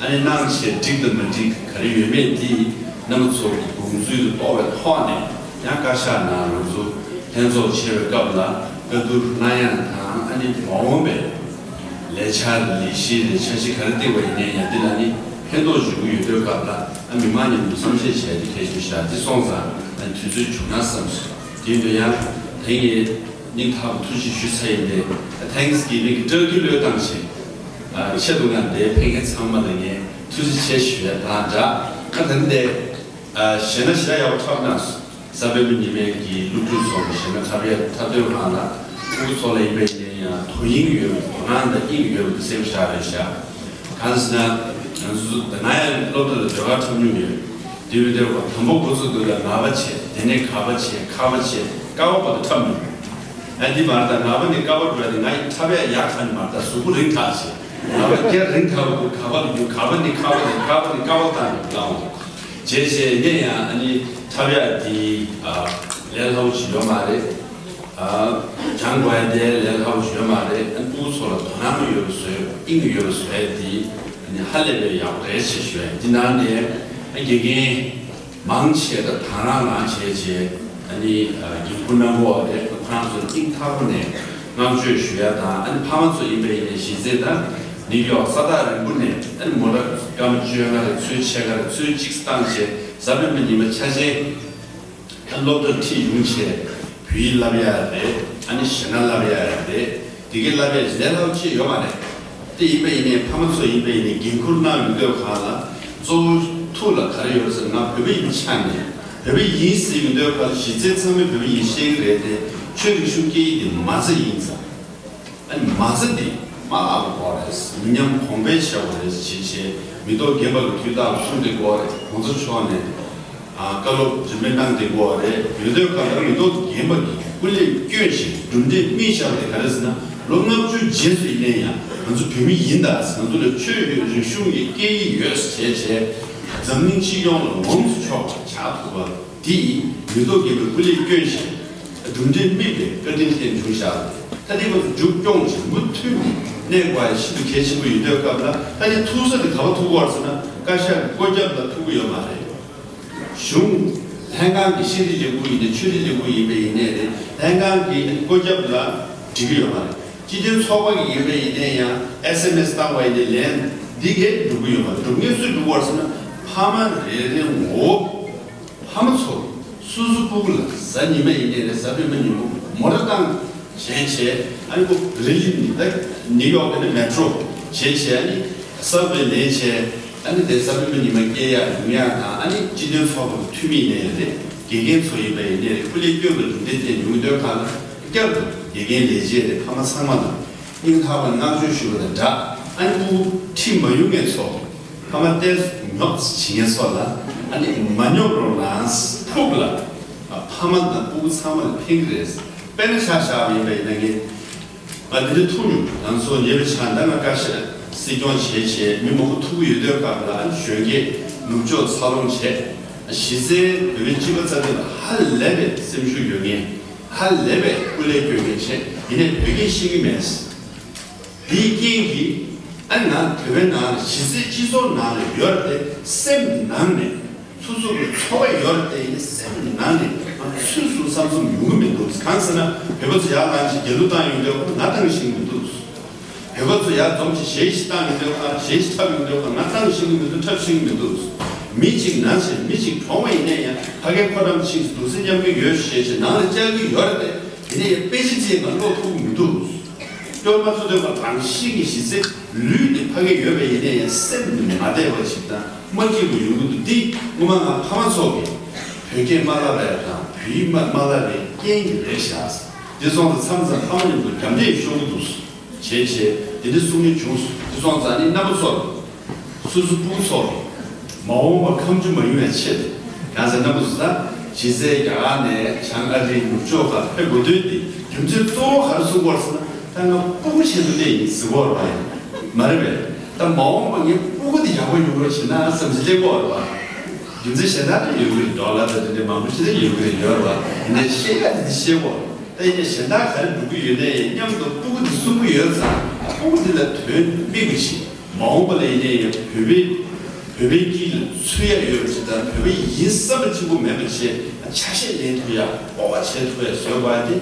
ཨ་ནི་གནང་བྱས་འགྲིག་དང་མ་འགྲིག་ག་རེ་ཡོད་མེད་འདི་རྣམ་པ་ཚོ་གི་དགོངས་ཚུལ་དུ་གཏོགས་པའི་ཐོག་ནས་ཡང་བཀའ་ཤག་ནང་ང་ཚོ་ལྷན་ཚོགས་བྱེད་པའི་སྐབས་ལ་བཀའ་བསྡུར་གནང་ཡ་དང་། ཨ་ནི་མ་འོངས་པའི་ ལས་འཆར་ལས་གཞི་རེད། འཆར་གཞི་ག་རེ་བཏིང་བ་ཡིན་ནའི་ཡང་འདི་ལ་ནི་ཕན་ཐོགས་ཡོང་གི་ཡོད་དུས་སྐབས་ལ་ཨ་མི་མང་མཉམ་དུ་བསམ་ཤེས་བྱས་ཏེ་གལ་ཆེ་ཤག་འདི་སོང་ཙང་ཨ་དུས་ཚོད་བྱུང་ན་བསམ་སོང་། དེ་ཡིན་དུས་ཡང་དེ་ངས་སྙིང་ཐག་པ་ཐུགས་རྗེ་ཞུ་ས་ཡིན་ཏེ། ཨ་Thanksgiving་གི་སྤྲོ་སྐྱིད་བློས་བཏང་བྱས་ཨ་ཆེད་དུ་ང་འདིར་ཕེབས་མཁན་ཚང་མ་ལ་ངས་ཐུགས་རྗེ་ཆེ་ཞུ་ཡ་དང་སྦྲགས། ཨ་ད་ནི་དེ་ཨ་གཞས་སྣ་ཞེ་དྲག་ཡག་པོ་འཁྲབ་གནང་སོང་། གཟའ་སྤེན་པ་ཉི་མའི་གི་སློབ་ཕྲུག་ཚོ་གི་གཞས་སྣ་འཁྲབ་ཡ་འཁྲབ་སྟོན་ཁང་ལ་ཕྲུ་གུ་ཚོ་ལ་ཡིན་པ་ཡིན་ན་ཡང་དོ་དབྱིངས་ཡོད་པ་དོ་སྣང་དང་དབྱིངས་ཡོད་པ་དེ་གསལ་པོ་ཤར་རེད་ཤག་གང་ཟེར་ན་ང་ཚོ་ང་ཡང་སློབ་གྲྭ་ལ་ཟློས་གར་འཁྲབ་མྱོང་ཡོད། དེ་བས་དེར་བ་དང་པོ་འགོ་ཚུགས་དུས་ལ་ངག་པ་བྱས། དེ་ནས་ག་པ་བྱས། ཁ་པ་བྱས། ཀ་བ་བར་དུ་འཁྲབ་མྱོང་། ཨ་འདི་མ་རེད་ད། ངག་པ་ནས་ཀ་བ་འགྲོ་ཡ་དེ་ང་ཡི་འཁྲབ་ཡ་ཡག་ག་ནི་མ་རེད་ད། གཟུགས་པོ་རིང་ཐག་ཆོད། ངག་པ་སྐད་རིང་ཐག་པ་དེ་ག་པ་ལ་རྒྱུག་ག་པ་ནས་ཁ་པ་ནས་ཀ་བ་ནས་ཀ་བ་བཏང་ནས་ལངས་འོང་། བྱས་བྱས་ངས་ཡང་ཨ་ནི་འཁྲབ་ཡ་འདི་ཨ་ལས་སླ་པོ་ཞིག་ཡོད་མ་རེད། ཨ་སྦྱང་དགོས་ཡ་དེ་ལས་སླ་པོ་ཞིག་ཡོད་མ་རེད། ཨ་ཕྲུ་གུ་ཚོ་ལ་དོ་སྣང་ཡོད་པ་བཟོས་དབྱིངས་ཡོད་པ་བཟོ་ཡ་འདི་ཨ་ནི་ཧ་ལས་པའི་ཡག་པོ་རེད་ཅེས་ཞུ་ཡ་ཡིན། འདི་ནང་ནས་ཨ་དགེ་རྒན་མང་ཆེ་ད་དང་རང་རང་བྱས་བྱས་ཨ་ནི་ཨ་འགན་འཁུར་གནང་གི་ཡོད་རེད། ཁོ་རང་ཚོ་སྙིང་ཐག་པ་ནས་བསྔགས་བརྗོད་ཞུ་ཡ་དང་། ཨ་ནི་ཕ་མ་ཚོ་ཡིན་པ་ཡིན་ནའི་གཞི་རྩའི་ད་ནིའུ་ཡོག་ས་ཐག་རིང་པོ་ནས་ཨ་ནི་མོ་ཊ་སྐར་མ་བཅོ་ལྔ་རེ་ཚོད་ཕྱེད་ཀ་རེ་ཚོད་གཅིག་བཏང་བྱས་གཟའ་སྤེན་པ་ཉི་མ་ཆ་ཆེན་ཨ་སློབ་གྲྭ་ཁྲིད་ཡོང་བྱས་བོད་ཡིག་བསླབ་ཡ་རེད། ཨ་ནི་གཞས་སྣ་བསླབ་ཡ་རེད། དེ་གའི་བསླབ་ཡ་ལས་སླ་པོ་ཅིག་ཡོད་མ་རེད། དེ་ཡིན་པ་ཡིན་ནའི་ཕ་མ་ཚོ་ཡིན་པ་ཡིན་ནའི་འགན་འཁུར་གནང་ཡོང་དུས་སྒང་ལ་གཙོ་བོ་ཐུགས་ལ་ག་རེ་ཡོད་ཟེར་ན་ང་བོད་པ་ཡིན་པའི་ཆ་ནས་བོད་པ་ཡིན་ཟེར་ཡོང་དུས་སྒང་ལ་གཞི་རྩའི་ཚང་མས་བོད་པ་ཡིན་ཤེས་ཀྱི་རེད་དེ། ཆོས་རིག་གཞུང་སྐད་ཡིག་དེ་མ་རྩ་ཡིན་ཙང་། ཨ་ནི་མ་རྩ་འདི་མ་བརླག་པ་དགོས་རེད། མི་ཉམས་གོང་འཕེལ་བྱེད་དགོས་རེད་ཅེས་བྱས། མི་ཐོག་རྒན་པ་གི་དུས་རྟག་ཏུ་གསུང་བསྡད་ཀྱི་ཡོད་རེད། གོང་ས་མཆོག་ནས་ཨ་བཀའ་སློབ་རིམ་པས་གནང་བསྡད་ཀྱི་ཡོད་རེད། ཡོད་དུས་སྒང་ལ་མི་ཐོག་རྒན་པ་གི་སྐུ་ལས་བསྐྱོན་ཞིང་གྲུབ་འབྲས་སྨིན་བཞག་པ་དེ་ག་རེ་ཟེར་ན། ལོ་ལྔ་བཅུ་རྗེས་སུ་ཡིན་ན་ཡང་ང་ཚོ་བོད་མི་ཡིན་ད། ང་ཚོ་ལ་ཆོས་ཡོད། རིག་གཞུང་ཡོད། སྐད་ཡིག་ཡོད་ཅེས་བྱས། འཛམ་གླིང་སྤྱི་ཡོངས་ལ་ངོམས་སུ་ཆོག་པ་ཆགས་ཐུབ་པ། དེ་ཡིས་མི་ཐོག་རྒན་པའི་སྐུ་ལས་བསྐྱོན་ཞིང་གྲུབ་འབྲས་སྨིན་པའི་བཀའ་དྲིན་དེ་བྱུང་བཞག་ད་ལྟའི་བར་དུ་མཇུག་སྐྱོང་ཞིང་མུ་མཐུད་ནས་གནས་དགོས་པ་ཤིན་ཏུ་གལ་ཆེན་པོ་ཡིན་དུས་སྐབས་ལ། ད་ནི་ཐུག་ས་དེ་ག་པར་ཐུག་གི་ཡོད་རེད་ཟེར་ན་བཀའ་ཤག་གི་བཀོད་ཁྱབ་ལ་ཐུག་གི་ཡོད་མ་རེད། གཞུང་ལྷན་ཁང་གི་ཤེས་རིག་ལས་ཁུངས་ཡིན་ནའི་ཆོས་རིག་ལས་ཁུངས་ཡིན་པ་ཡིན་ནའི་རེད། ལྷན་ཁང་གི་བཀོད་ཁྱབ་ལ་འགྲིག་གི་ཡོད་མ་རེད། སྤྱི་མཐུན་ཚོགས་པ་གི་ཡིན་པ་ཡིན་ནའི་ཡང་ཨེས་ཨེམ་ཨེས་བཏང་བ་ཡིན་ནའི་ལན་འདི་གས་འགྲུབ་གི་ཡོད་མ་རེད། འགྲུབ་མཁན་སུས་འགྲུབ་ཀྱི་ཡོད་རེད་ཟེར་ན་ཕ་མ་རེ་རེ་ངོ་བོ། ཕ་མ་ཚོ་སོ་སོ་སྤུ་གུ་ལ་གཟའ་ཉི་མ་ཡིན་ནའི་རེད། གཟའ་སྤེན་པ་ཉིན་མོ་མོ་ཊ་བཏང་བྱས་བྱས། ཨ་ནི་ཁོ་རི་ལི་ནི་ད་ནིའུ་ཡོག་གི་ནི་མེ་ཊོ་བྱས་བྱས། ཨ་ནི་སབ་ཝེ་ལེན་བྱས། ཨ་ནི་དེ་གཟའ་སྤེན་པ་ཉི་མ་སྐྱེལ་ཡག་ཡོང་ཡག་དང་། ཨ་ནི་སྤྱི་མཐུན་ཚོགས་པ་གི་འཐུས་མི་ཡིན་ནའི་རེད། དགེ་རྒན་ཚོ་ཡིན་པ་ཡིན་ནའི་རེད། སྐུ་ལས་བསྐྱོན་པའི་གྲུབ་འབྲས་དེ་ཉུང་དོན་གང་ལ་བསྐྱར་དུ་དགེ་རྒན་ལས་བྱེད་རེད། ཕ་མ་ཚང་མ་ལ་སྙིང་ཐག་པ་ནས་བསྔགས་བརྗོད་ཞུ་བ་དང་སྦྲགས། ཨ་ནི་སྤུ་གུ་ཁྲིད་མ་ཡོང་མཁན་ཚོ། ཕ་མ་ཏོག་ཙམ་ཉོབ་ཙམ་བྱེད་མཁན་ཚོ་ལ་ཨ་ནི་མ་ཉོབ་རོགས་གནང་། ཕུགས་ལ་ཕ་མ་དང་སྤུ་གུ་ཚང་མ་ལ་ཕན་གྱི་རེད། དཔེར་ན་ཆ་བཞག་པ་ཡིན་པ་ཡིན་ན་ངས་ང་འདི་འདྲ་ཐུག་མྱོང་། ང་ཚོ་ཉེ་བའི་ཆར་ད་ང་བཀའ་ཤག་སྲིད་སྐྱོང་བྱས་བྱས་མི་མང་པོ་ཐུག་གི་ཡོད་དུས་སྐབས་ལ། ཨ་ནི་གཞོན་སྐྱེས་ནུབ་ཕྱོགས་འཚར་ལོངས་བྱས། གཞི་རྩའི་བོད་པའི་སྤྱི་པ་རྩ་དོན་ལ་ཧ་ལས་པའི་སེམས་ཤུགས་ཡོད་མཁན། ཧ་ལས་པའི་སྐུ་ལས་བསྐྱོན་མཁན་བྱས། ཡིན་ནའི་བོད་སྐད་ཤེས་ཀྱི་མེད། དེའི་རྐྱེན་གྱིས་ཨ་ནི་ང་བོད་པའི་ནང་ལ་གཞི་རྩའི་སྤྱི་ཚོགས་ནང་ལ་ཡོད་རེད་དེ། སེམས་ནང་ནས་སོ་སོ་གི་འཚོ་བ་ཡོད་རེད་དེ། ཡིན་ནའི་སེམས་ནང་ནས་ང་ཚོས་སུ་བསམ་བསམ་ཡོང་གི་མི་འདུག་གང་ཟེར་ན་བོད་པ་ཚོ་ཡར་ལངས་ཤིག་རྒྱ་ལུགས་བཏང་ཡོང་དུས་ང་བཏང་ཤེས་ཀྱི་མི་འདུག་བོད་པ་ཚོ་ཡར་འཛོམས་ཤིག་གཞས་ཤིག་བཏང་ཡོང་དུས་ང་གཞས་ཤིག་འཁྲབ་ཡོང་དུས་ང་བཏང་ཤེས་ཀྱི་མི་འདུག་འཁྲབ་ཤེས་ཀྱི་མི་འདུག་མི་གཅིག་ན་ཞིག་མི་གཅིག་གྲོངས་པ་ཡིན་ནའི་ཡང་ཕ་གིའི་ཁོ་རང་ཞིག་འདུག་སེ་མཉམ་གི་ཡོད་ཞེས་བྱས་ནང་ལ་བཅར་གྱི་ཡོད་རེད་དེ། དེ་ནས་དཔེ་ཆ་ཅིག་ང་ཀློག་ཐུབ་ཀྱི་མི་འདུག་སྐྱོར་མ་ཐུབ་དུས་ང་རང་བཞིན་གྱི་གཞི་རྩའི་ལུས་དེ་ཕ་གི་ཡོད་པ་ཡིན་ནའི་ཡང་སེམས་ནི་མ་བདེ་བ་ཞིག་དང་མ་སྐྱིད་པ་ཡོང་གི་འདུག་འདི་ངོ་མ་ང་ཕ་མ་ཚོ་གིས་བོད་སྐད་མ་བསླབ་པ་དང་བོད་ཡིག་མ་མ་བསླབ་པའི་རྐྱེན་གྱིས་རེད་ཤག་འདི་སོང་ཙང་མཚམས་མཚམས་ཕ་མ་མཉམ་དུ་རྒྱབ་འདེགས་ཤོར་གྱི་འདུག་བྱས་བྱས་དེ་འདྲ་གསུང་མཁན་བྱུང་སོང་། དེ་སོང་ཙང་ནི་རྣམ་པ་ཚོར་སོ་སོ་སྤུ་གུ་ཚོར་མ་འོངས་པ་ཁ་མཆུ་མ་ཡོང་བའི་ཆེད་དུ། གང་ཟེར་རྣམ་པ་ཚོ་ད་གཞི་རྩའི་རྒྱ་གར་ནས་བྱང་ཨ་རིའི་ནུབ་ཕྱོགས་ཁག་ཕེབས་དགོས་དོན་དེ་རྒྱུ་མཚན་གཙོ་བོ་ག་རེ་གསུང་གི་ཡོད་རེད་ཟེར་ན། ད་ང་སྤུ་གུ་ཆེད་དུ་སླེབས་ཡིན་ཟེར་གྱི་ཡོད་རེད་པ། མ་རེད་པས། ད་མ་འོངས་པ་ངའི་སྤུ་གུ་དེ་ཡག་པོ་ཡོང་རོགས་བྱེད་ན་བསམ་བྱས་སླེབས་ཀྱི་ཡོད་རེད་པ། རྒྱུ་མཚན་གཞན་དག་ཏུ་ཡོད་ཀྱི་རེད། ཌོ་ལར་དང་དེ་འདྲའི་མང་པོ་ཞིག་ལ་ཡོད་ཀྱི་རེད། ཡོད་རེད་པ། ཡིན་ནའི་བཤད་ཡ་དེ་འདི་བཤད་ཀྱི་ཡོད་རེད། ད་ཡིན་ནའི་གཞན་དག་ག་རེ་འགྲོ་གི་ཡོད་ནའི་མཉམ་དུ་སྤུ་གུ་འདི་གསུང་གི་ཡོད་ཙང་སྤུ་གུ་འདི་ལ་དོན་སྨིན་པ་ཞིག་མ་འོངས་པ་ལ་ཡིན་ནའི་ཡང་བོད་པའི་བོད་པའི་དཀྱིལ་ལ་ཚུད་ཡ་ཡོད་པ་ཞིག་དང་། བོད་པ་ཡིན་བསམ་པ་གཅིག་པུ་མེད་པ་བྱས་ཆ་ཤས་ལེན་ཐུབ་ཡ། སྤོབས་པ་བྱེད་ཐུབ་ཡ་བཟོས་པ་དེ་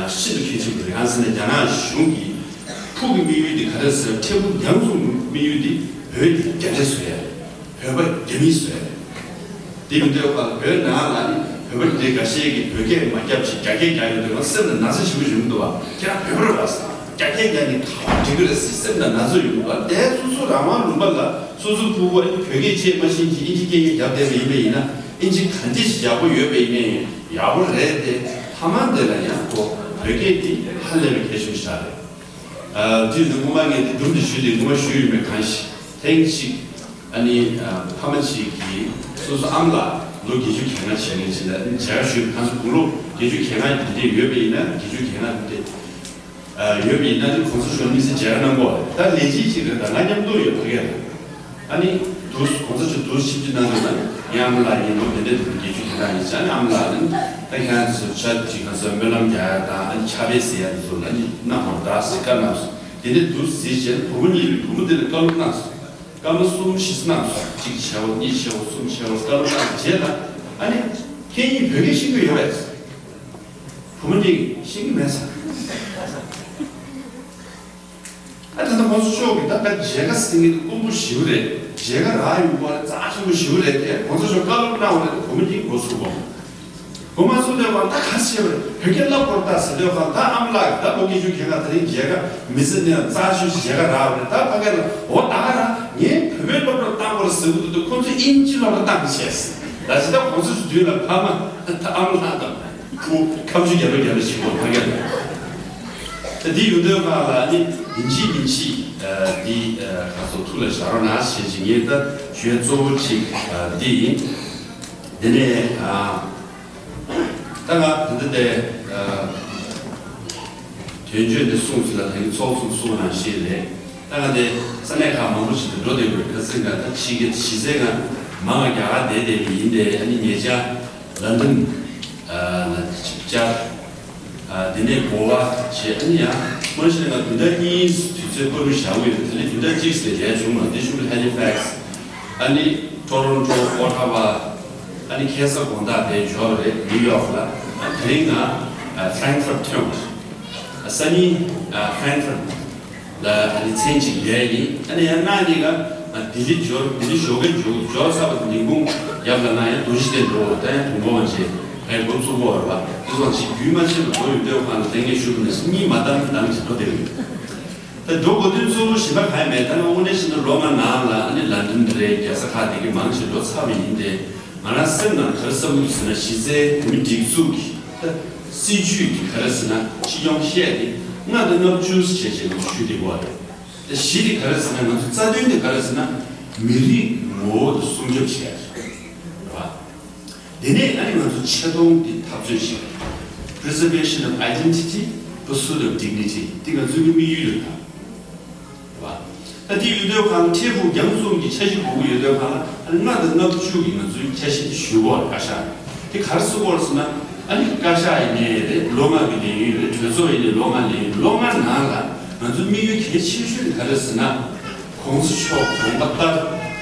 ཤིན་ཏུ་གལ་ཆེན་པོ་རེད། གང་ཟེར་ན་རྒྱ་ནག་གཞུང་གིས་ ཕྲུ་གུའི་དམིགས་ཡུལ་དེ་ག་རེ་ཟེར། འཕྲལ་ཕུགས་རྒྱང་རིང་དམིགས་ཡུལ་དེ་བོད་དེ་རྒྱ་སྐད་བཟོ་ཡ་རེད། བོད་པ་རྒྱ་མི་བཟོ་ཡ་རེད། དེ་མི་འདོད་པར་བོད་ནང་ལ་ནི་བོད་པ་དེ་འདྲའི་འགའ་ཤས་ཀྱིས་བོད་སྐད་མ་རྒྱབ་ཅིག་རྒྱ་སྐད་རྒྱག་ཡོང་དུས་ང་སེམས་ལ་ན་ཚ་ཞེ་པོ་ཡོང་གི་འདུག་བ། ཁྱེད་རང་བོད་པ་རེད་པ། རྒྱ་སྐད་རྒྱག་ནས་ག་པར་འགྲིག་གི་རེད་ཟེར་སེམས་ལ་ན་ཚ་ཡོང་གི་འདུག་བ། དེ་སོ་སོ་རང་དབང་ལུང་པ་ལ་སོ་སོ་ཕྲུ་གུ་ཨ་ནི་བོད་སྐད་བཤད་མ་ཤེས་ཀྱི་ཨིན་ཇི་སྐད་རྒྱག་བསྡད་པ་ཡིན་པ་ཡིན་ན། ཨིན་ཇི་ག་འདྲ་ཞིག་ཡག་པོ་ཡོད་པ་ཡིན་ནའི་ཡག་པོ་རེད་དེ། མཐའ་མ་དེ་ལ་ཡང་ཁོ་བོད་སྐད་དེ་ཧ་ལས་པའི་གལ་ཆེན་པོ་ཞིག་རེད། ཨ་དེ་ཡིན་དུས་སྔོན་མ་ངས་དེ་སྒྲུང་དེ་ཞུས་དེ་སྔོན་མ་ཞུས་ཡོད་མེད་གང་ཤེས། ཐེངས་གཅིག་ཨ་ནི་ཨ་ཕ་མ་གཅིག་གིས་སོ་སོ་ཨ་མ་ལགས་ལོ་བརྒྱད་ཅུ་གྱ་ལྔ་བྱས་ངེས་ཅིག་ལ་ཨ་ནི་མཇལ་ཁ་ཞུས། ཁོང་ཚོ་དགུང་ལོ་བརྒྱད་ཅུ་གྱ་ལྔ་དེ་འདྲས་ཡོད་པ་ཡིན་ན། བརྒྱད་ཅུ་གྱ་ལྔ་དེ་འདྲས་ཨ་ཡོད་པ་ཡིན་ན་ནི་གོང་ས་མཆོག་དམིགས་བསལ་མཇལ་ཁ་གནང་གོ། ད་ལས་བྱེད་ཅིག་རེད། ད་ང་མཉམ་དུ་ཡོད་ཕ་གིར། ཨ་ནི་དུས་གོང་ས་མཆོག་དུས་ཆིབས་བསྒྱུར་གནང་དུས་ན་ངའི་ཨ་མ་ལགས་ཡིན་ནོ་དེ་འདྲའི་དུས་བརྒྱད་ཅུ་གྱ་ལྔ་ཡིན་ཙང་། ཨ་ནི་ཨ་མ་ལགས་ནི་ད་ཁྱེད་རང་ཚོ་ཆ་ཅིག་གང་ཟེར་སྨོན་ལམ་རྒྱག་ཡ་དང་ཨ་ནི་ཕྱག་དཔེ་གཟིགས་ཡ་དེ་ཚོ་ལ་ནི་གནང་བར་གདའ་ཟེར་བཀའ་གནང་སོང་། དེ་ནས་དུས་གཟིགས་བྱས་ན་བུ་མོ་གཉིས་ལ་བུ་མོ་དེ་ལ་བཀའ་སློབ་གནང་སོང་། སྐར་མ་གསུམ་བཞི་གནང་སོང་། གཅིག་བྱས་པ་གཉིས་བྱས་པ་གསུམ་བྱས་པ་བཀའ་སློབ་གནང་རྗེས་ལ་ཨ་ནི་ཁྱེད་གཉིས་བོད་སྐད་ཤེས་ཀྱི་ཡོད་པས། བུ་མོ་གཉིས་ཤེས་ཀྱི་མེད་ཟེར། ཨ་ད་ལྟ་གོང་ས་མཆོག་གིས་ད་ལྟ་མཇལ་ཁ་ཟེར་མཁན་དེ་དཀོན་པོ་ཞེ་པོ་རེད། མཇལ་ཁ་རག་ཡོང་གི་རེད། རྩ་ཆེན་པོ་ཞེ་པོ་རེད་དེ། གོང་ས་མཆོག་བཀའ་སློབ་གནང་བ་རེད། བུ་མོ་གཉིས་མགོ་ཚོས་གོ། མགོ་མ་ཚོས་སྡོད་པ་ད་ག་རེ་བྱས་པ་རེད། བོད་སྐད་བསླབ་དགོས་རེད་ད་ཟེར་སྡོད་པ། ད་ཨ་མ་ལགས་ད་ལོ་བརྒྱད་ཅུ་གྱ་ལྔ་དེ་རིང་མཇལ་ཁ་མི་ཟེར་ནས་རྩ་ཆེ་ཞིག་མཇལ་ཁ་རག་པ་རེད། ད་ཕ་གི་ལ་འོ་ད་ག་རང་ངས་བོད་པའི་སློབ་གྲྭར་བཏང་དགོས་རེད་ཟེར་གི་འདུག་ཁོང་ཚོས་ཨིན་ཇི་སློབ་གྲྭར་བཏང་གི་བྱས་ཟེར། ད་ཇི་ལྟར་གོང་ས་མཆོག་མདུན་ལ་ཕ་མ་ད་ཨ་མ་ལགས་དང་། ཁུ་ཁ་མཆུ་རྒྱབ་རོགས་རྒྱབ་རོགས་བྱེད་དགོས་ཕ་གིར། ད་འདི་ཡོང་དུས་སྒང་ལ་ནི་ཡིན་གཅིག་མིན་གཅིག་འདི་ག་ཚོད་ཐུགས་ལ་བཞག་རོགས་གནང་ཞེས་ཅིག་ངས་ད་ཞུ་ཡ་གཙོ་བོ་ཅིག་འདི་ཡིན། དེ་ནས་ད་ང་ད་ལྟ་དེ་དོན་བརྗོད་འདི་གསུངས་ཚུལ་ལ་ད་གིན་ཚོགས་གཙོས་གསུངས་ནང་བཞིན་རེད། ད་ང་དེ་ས་གནས་ཁག་མང་པོ་ཞིག་ཏུ་འགྲོ་བསྡད་དགོས། ཁ་སང་ང་ད་ཕྱི་རྒྱལ་གཞི་རྩའི་ང་མང་ང་རྒྱ་གར་བསྡད་བསྡད་པ་ཡིན་ཏེ། ཨ་ནི་ཉེ་ཆར་ལན་ཌན་ལ་ཅིག་བཅར། དེ་ནས་གོ་བ་བྱས། ཨ་ནི་ཡང་སྔོན་ཆད་ང་བདུན་ཕྲག་གཉིས་དུས་ཚོད་བཀའ་འགུག་བཞག་དགོས་ཡོད། དེ་ནས་བདུན་ཕྲག་གཅིག་ཙམ་ལས་བྱུང་མ་རེད། དེ་གཞུག་ལ་ཧེ་ལི་ཕེག་སི། ཨ་ནི་ཊོ་རོན་ཊོ། ཨོ་ཊ་ཝ། ཨ་ནི་ཁ་སང་དགོང་དག་དེ་འབྱོར་བ་རེད། ནིའུ་ཡོག་ལ། ཨ་དེ་རིང་ང་ཨ་ཧྥ་རན་ཁི་ཕུར་ཐོན་པ་རེད། ཨ་སང་ཉིན་ཨ་ཧྥ་རན་ཁི་ཕུར་ལ་ཨ་ནི་མཚན་གཅིག་ལས་ཡིན། ཨ་ནི་ཡང་གནངས་ཉིན་ང་ཨ་ལྡི་ལི་འབྱོར། ལྡི་ལི་ཞོགས་ཀས་འབྱོར། འབྱོར་ཚར་བ་དང་ཉིན་གུང་རྒྱབ་ལ་ང་ཡང་རྡོ་རྗེ་གདན་འགྲོ་བ། ད་ཡང་དུས་འགོར་བ་བྱས་ཕར་འགོ་བཙུགས་དགོས་རེད་པ། དེ་སོང་ཅིག་རྒྱུན་མ་ཆད་པར་འགྲོ་ཡོང་དུས་ཁོང་ལ་ལྷན་རྒྱས་ཞུ་བ་ནས་གཉིད་མ་བཏང་བཏང་བྱས་འགྲོ་བསྡད་ཡོད། ད་འགྲོ་དགོས་དོན་གཙོ་བོ་གཞན་པ་གང་ཡང་མེད། ད་ང་དངོས་གནས་བྱས་ན་ལོ་ལྔ་ནང་ལ་ཨ་ནི་ལན་ཌན་རེད། རྒྱལ་ས་ཁག་དེ་གའི་མང་ཆེ་འགྲོ་ཚར་བ་ཡིན་ཏེ། ང་རང་སེམས་ནང་ག་རེ་བསམ་གྱི་འདུག་ཟེར་ན། གཞི་རྩའི་བོད་མི་སྒྲིག་འཛུགས་ཀྱི་ད་སྲིད་ཇུས་ཀྱི་ག་རེ་ཟེར་ན་སྤྱི་ཡོངས་བཤད་དེ་ལྔ་དང་ལྔ་བཅུ་བྱས་བྱས་ང་ཚོ་ཞུས་བསྡད་ཡོད་རེད། ད་བཞི་དེ་ག་རེ་ཟེར་ན། ང་ཚོ་རྩ་དོན་དེ་ག་རེ་ཟེར་ན་མི་རིགས་ངོ་བོ་དེ་སྲུང་སྐྱོབ་བྱེད་ཡ་རེད་པ། དེ་ནས་ཨ་ནི་ང་ཚོ་ཆེ་མཐོང་འདི་འཐབ་རྩོད་བྱེད་པ། Preservation of identity, pursuit of dignity། འདི་ང་ཚོའི་དམིགས་ཡུལ་རེད་ད། རེད་པ། ད་འདི་ཡོད་དུས་ཁོང་འཕྲལ་ཕུགས་རྒྱང་རིང་གི་འཆར་གཞི་དགོས་ཀྱི་ཡོད་དུས་ཁོང་ལ་ཨ་ནི་ལྔ་དང་ལྔ་བཅུ་གི་ང་ཚོའི་འཆར་གཞི་འདི་ཞུ་དགོས་རེད། བཀའ་ཤག་འདི་ག་རེ་ཟེར་དགོས་རེད་ཟེར་ན། ཨ་ནི་བཀའ་ཤག་ཡིན་ནའི་རེད། ལོ་ལྔ་གི་ལས་ཡུན་རེད། གྲོས་ཚོགས་ཡིན་ནའི་ལོ་ལྔ་ལས་ཡུན། ལོ་ལྔ་ནང་ལ་ང་ཚོའི་དམིགས་ཡུལ་གལ་ཆེ་ཤོས་དེ་ག་རེ་ཟེར་ན། གོང་ས་མཆོག་དགོངས་པ་ལྟར་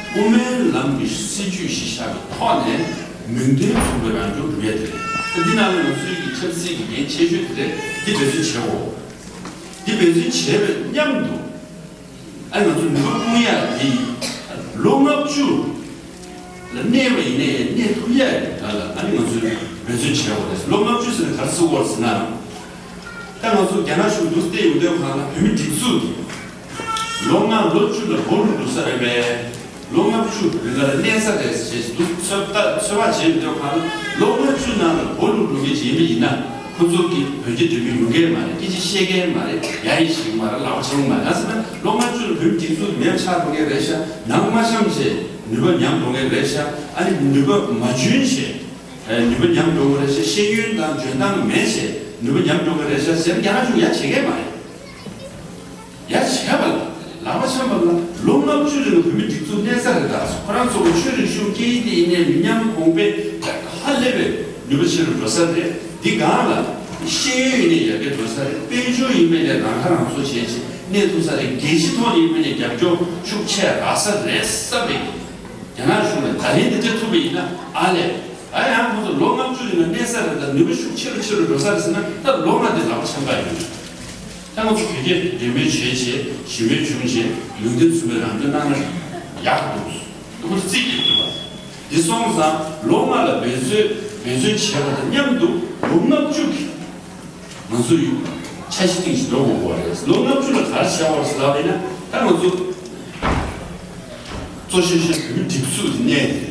དབུ་མའི་ལམ་གྱི་སྲིད་ཇུས་གཞི་བཞག་གི་ཐོག་ནས་མིང་དོན་མཚུངས་པའི་རང་སྐྱོང་སྒྲུབ་ཡས་དེ་རེད། ད་འདི་ནང་ལ་ང་ཚོའི་གི་ཆབ་སྲིད་ཀྱི་འགན་ཆེ་ཤོས་དེ་རེད། འདི་འབད་བརྩོན་བྱེད་དགོས། འདི་འབད་བརྩོན་བྱས་པའི་མཉམ་དུ་ཨ་ང་ཚོ་ནུས་པ་སྤུངས་ཡ་འདི་ལོ་ལྔ་བཅུ་ལ་གནས་པ་ཡིན་ནའི་གནས་ཐུབ་ཡ་ཡི་སྒང་ལ་ཨ་ནི་ང་ཚོས་འབད་བརྩོན་བྱེད་དགོས་རེད། ལོ་ལྔ་བཅུ་ཟེར་ན་ག་རེ་ཟེར་དགོས་རེད་ཟེར་ན། ད་ང་ཚོ་རྒྱ་ནག་གཞུང་འདུག་སེ་བལྟས་ཡོང་དུས་ཁོང་ལ་བོད་མི་སྒྲིག་འཛུགས་ཀྱིས་ལོ་ལྔ་ལོ་བཅུ་ལ་སྦོ་ལུག་འགྲོ་ས་རེད་པས། ལོ་ལྔ་བཅུ་རིང་ལ་གནས་ས་རེད་ཅེས་འདུག་ཚོད་ལྟ་ཚོད་དཔག་བྱས་ཡོང་དུས་ཁོང་ལ་ལོ་ལྔ་བཅུ་ནང་ལ་སྦོ་ལུག་འགྲོ་མཁན་ཅིག་ཡིན་པ་ཡིན་ན། ཁོ་ཚོ་གི་བོད་རྒྱ་འབྲེལ་མོལ་ཡོང་གི་མ་རེད། སྐད་ཆ་བཤད་མཁན་མ་རེད། ཡ་ཡི་བྱེད་ཀྱི་མ་རེད། ལག་པ་འཆང་གི་མ་རེད། ང་ཟེར་ན་ལོ་ལྔ་བཅུ་ལ་བོད་མི་སྒྲིག་འཛུགས་མེད་པ་ཆགས་འགྲོ་མཁན་རེད་ཤག་ནང་མ་འཆམ་བྱས་ནུས་པ་ཉམས་འགྲོ་མཁན་རེད་ཤག་ཨ་ནི་ནུས་པ་མ་འཇོན་བྱས་ནུས་པ་ཉམས་འགྲོ་མཁན་རེད་ཤག་ཤེས་ཡོན་དང་འཇོན་ཐང་མེད་བྱས་ནུས་པ་ཉམས་འགྲོ་མཁན་རེད་ཤག་ཟེར་ན་རྒྱ་ནག་གཞུང་ཡ་བྱེད་མཁན་མ་རེད། ཡ་བྱས་པ་ལ་ལག་པ་འཆང་བ་ལ་ལོ་ལྔ་བཅུ་རིང་ལ་བོད་མི་སྒྲིག་འཛུགས་གནས་ས་རེད། ད་ཁོ་རང་ཚོ་གི་ཆོས་རིག་གཞུང་སྐད་ཡིག་དེ་ཡིན་ནའི་མི་ཉམས་གོང་འཕེལ་ཧ་ལས་པའི་ནུས་པ་ཆེ་རུ་འགྲོ་ས་རེད། འདི་སྒང་ལ་ཤེས་ཡོན་ཡིན་ནའི་ཡར་རྒྱས་འགྲོ་ས་རེད། དཔལ་འབྱོར་ཡིན་པ་ཡིན་ནའི་རང་ཁ་རང་གསོ་བྱས་བྱས་གནས་ཐུབ་ས་རེད། རྒྱལ་སྤྱི་ཐོག་ནས་ཡིན་པ་ཡིན་ནའི་རྒྱབ་སྐྱོར་ཤུགས་ཆེ་རག་ས་རེད་བསམ་པའི་རྒྱ་ནག་གཞུང་ལ་ད་རིང་འདི་འདྲ་ཐུབ་པ་ཡིན་ན་ཨ་ལས། ཨ་ཡང་ཁོང་ཚོ་ལོ་ལྔ་བཅུ་རིང་ལ་གནས་ས་རེད། ད་ནུས་པ་ཤུགས་ཆེ་རུ་ཆེ་རུ་འགྲོ་ས་རེད་ཟེར་ན་ད་ལོ་ལྔ་དེ་ལག་པ་འཆང་ག་ཡོད། ང་ཚོ་བོད་སྐད་འགྲེམས་སྤེལ་བྱས་བྱས་ཞི་བའི་བྱུང་བྱས་ལུང་བསྟན་ཚུལ་མའི་རང་དོན་གནང་ན་ཡག་འདུག་ཁོ་ཚོ་རྩིས་ཀྱི་འདུག་པ། འདི་སོང་ཙང་ལོ་ལྔ་ལ་འབད་རྩོལ་འབད་རྩོལ་བྱས་པ་དང་མཉམ་དུ་ལོ་ལྔ་བཅུ་གི་ང་ཚོ་ཡུལ་འཆར་གཞི་སྟེང་ཞིག་འགྲོ་དགོས་པ་རེད། ལོ་ལྔ་བཅུ་ལ་ག་རེ་བྱས་པ་རེད་ཟེར་ལབ་པ་ཡིན་ན། ད་ང་ཚོ་གཙོ་ཆེ་ཤོས་བོད་མི་སྒྲིག་འཛུགས་ཀྱི་གནས་རེད།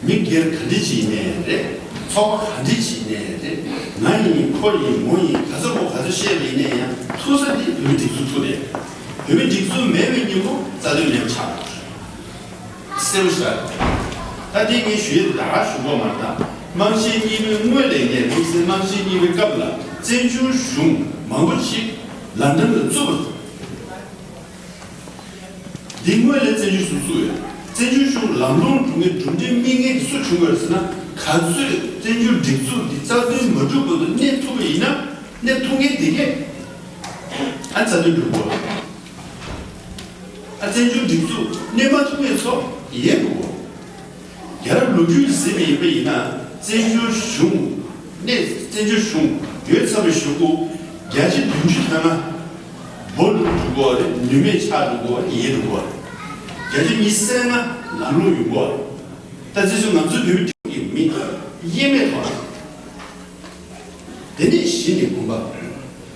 མི་སྒེར་ག་འདྲ་ཅིག་ཡིན་ནའི་རེད། ཚོགས་པ་ག་འདྲ་ཅིག་ཡིན་ནའི་རེད། ང་ཡིན་ཁོ་ཡིན་མོ་ཡིན་ག་ཚོད་མོ་ག་ཚོད་བཤད་པ་ཡིན་ནའི་ཡང་ཐུག་ས་དེ་བོད་མི་སྒྲིག་འཛུགས་ཐུག་རེད། བོད་མི་སྒྲིག་འཛུགས་མེད་པའི་ཉིན་མོ་རྩ་དོན་མེད་པ་ཆགས་འགྲོ། གསལ་པོ་ཞིག་རེད། ད་དེ་ངས་ཞུ་ཡས་དེ་ད་ག་ཞུ་གོ་མ་རེད། ད་རྨང་གཞི་གཉིས་པའི་སྔོན་ལ་ཡིན་ནའི་དམིགས་བསལ་རྨང་གཞི་གཉིས་པའི་སྐབས་ལ་བཙན་བྱོལ་གཞུང་མང་པོ་ཞིག་ལན་ཀྲན་ལ་བཙུགས་པ་རེད། འདི་སྔོན་ལ་བཙན་བྱོལ་གཞུང་བཙུགས་ཡོད། བཙན་བྱོལ་གཞུང་ལམ་ལྷོང་འགྲོ་མཁན་གྲུབ་འབྲས་སྨིན་མཁན་དེ་སུ་བྱུང་བ་རེད་ཟེར་ན། ག་ཚོད་བཙན་བྱོལ་སྒྲིག་འཛུགས་འདི་རྩ་དོན་མ་གྲུབ་བར་དུ་གནས་ཐུབ་པ་ཡིན་ན། གནས་ཐུབ་མཁན་དེ་གས་ཨ་རྩ་དོན་གྲུབ་དགོས། ཨ་བཙན་བྱོལ་སྒྲིག་འཛུགས་གནས་མ་ཐུབ་མཁན་ཚོ་ཡལ་འགྲོ་དགོས། རྒྱལ་རབས་ལོ་རྒྱུས་གཟིགས་པ་ཡིན་པ་ཡིན་ན། བཙན་བྱོལ་གཞུང་གནས་བཙན་བྱོལ་གཞུང་ཡོལ་ཚར་བའི་གཞུག་གུ་བརྒྱ་ཆ་བདུན་ཅུ་ཐམ་པ་སྦོ་ལུག་འགྲོ་གི་རེད། ནུས་མེད་ཆགས་འགྲོ་གི་རེད། ཡལ་འགྲོ་གི་རེད། བརྒྱ་ཆ་ཉི་ཤུ་རྩ་ལྔ་ལམ་ལྷོང་ཡོང་གི་རེད། ད་བཙན་བྱོལ་ང་ཚོའི་བོད་མི་གི་མི་དབྱེར་མེད་ཐོག་དེ་ནས་གཞི་ནས་དགོངས་པ། བོད་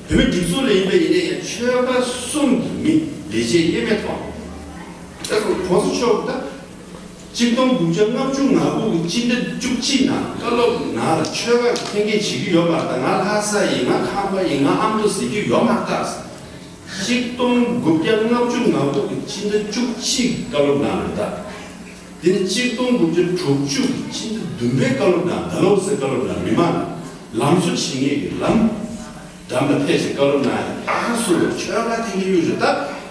མི་སྒྲིག་འཛུགས་ལ་ཡིན་པ་ཡིན་ན་ཡང་ཆོལ་ཁ་གསུམ་གྱི་མི་ལས་བྱེད་དབྱེར་མེད་ཐོག་ད་གོང་ས་མཆོག་ད་གཅིག་སྟོང་དགུ་བརྒྱ་ལྔ་བཅུ་ང་དགུ་གི་སྤྱི་ཟླ་བཅུ་གཅིག་ནང་བཀའ་སློབ་ནང་ལ་ཆོལ་ཁ་གི་འཐེན་འཁྱེར་བྱེད་ཀྱི་ཡོད་མ་རེད། ད་ང་ལྷ་ས་ཡིན། ང་ཁམས་པ་ཡིན། ང་ཨ་མདོ་ཟེར་གྱི་ཡོད་མ་རེད། ད་གཅིག་སྟོང་དགུ་བརྒྱ་ལྔ་བཅུ་ང་དགུ་གི་སྤྱི་ཟླ་བཅུ་གཅིག་བཀའ་སློབ་ནང་ལ་ད། དེ་ནི་གཅིག་སྟོང་དགུ་བརྒྱ་དྲུག་ཅུ་གི་སྤྱི་ཟླ་བདུན་པའི་བཀའ་སློབ་ནང་། ད་ལོ་ཟེར་བཀའ་སློབ་ནང་མི་མང་ལམ་བཟོ་བྱེད་མཁན་གྱི་ལམ་འགྲམ་ལ་ཕེབས་ཤིང་བཀའ་སློབ་གནང་ཡ། ད་ག་སུ་ཆོལ་ཁ་འཐེན་གྱི་ཡོད་ཞུ། ད་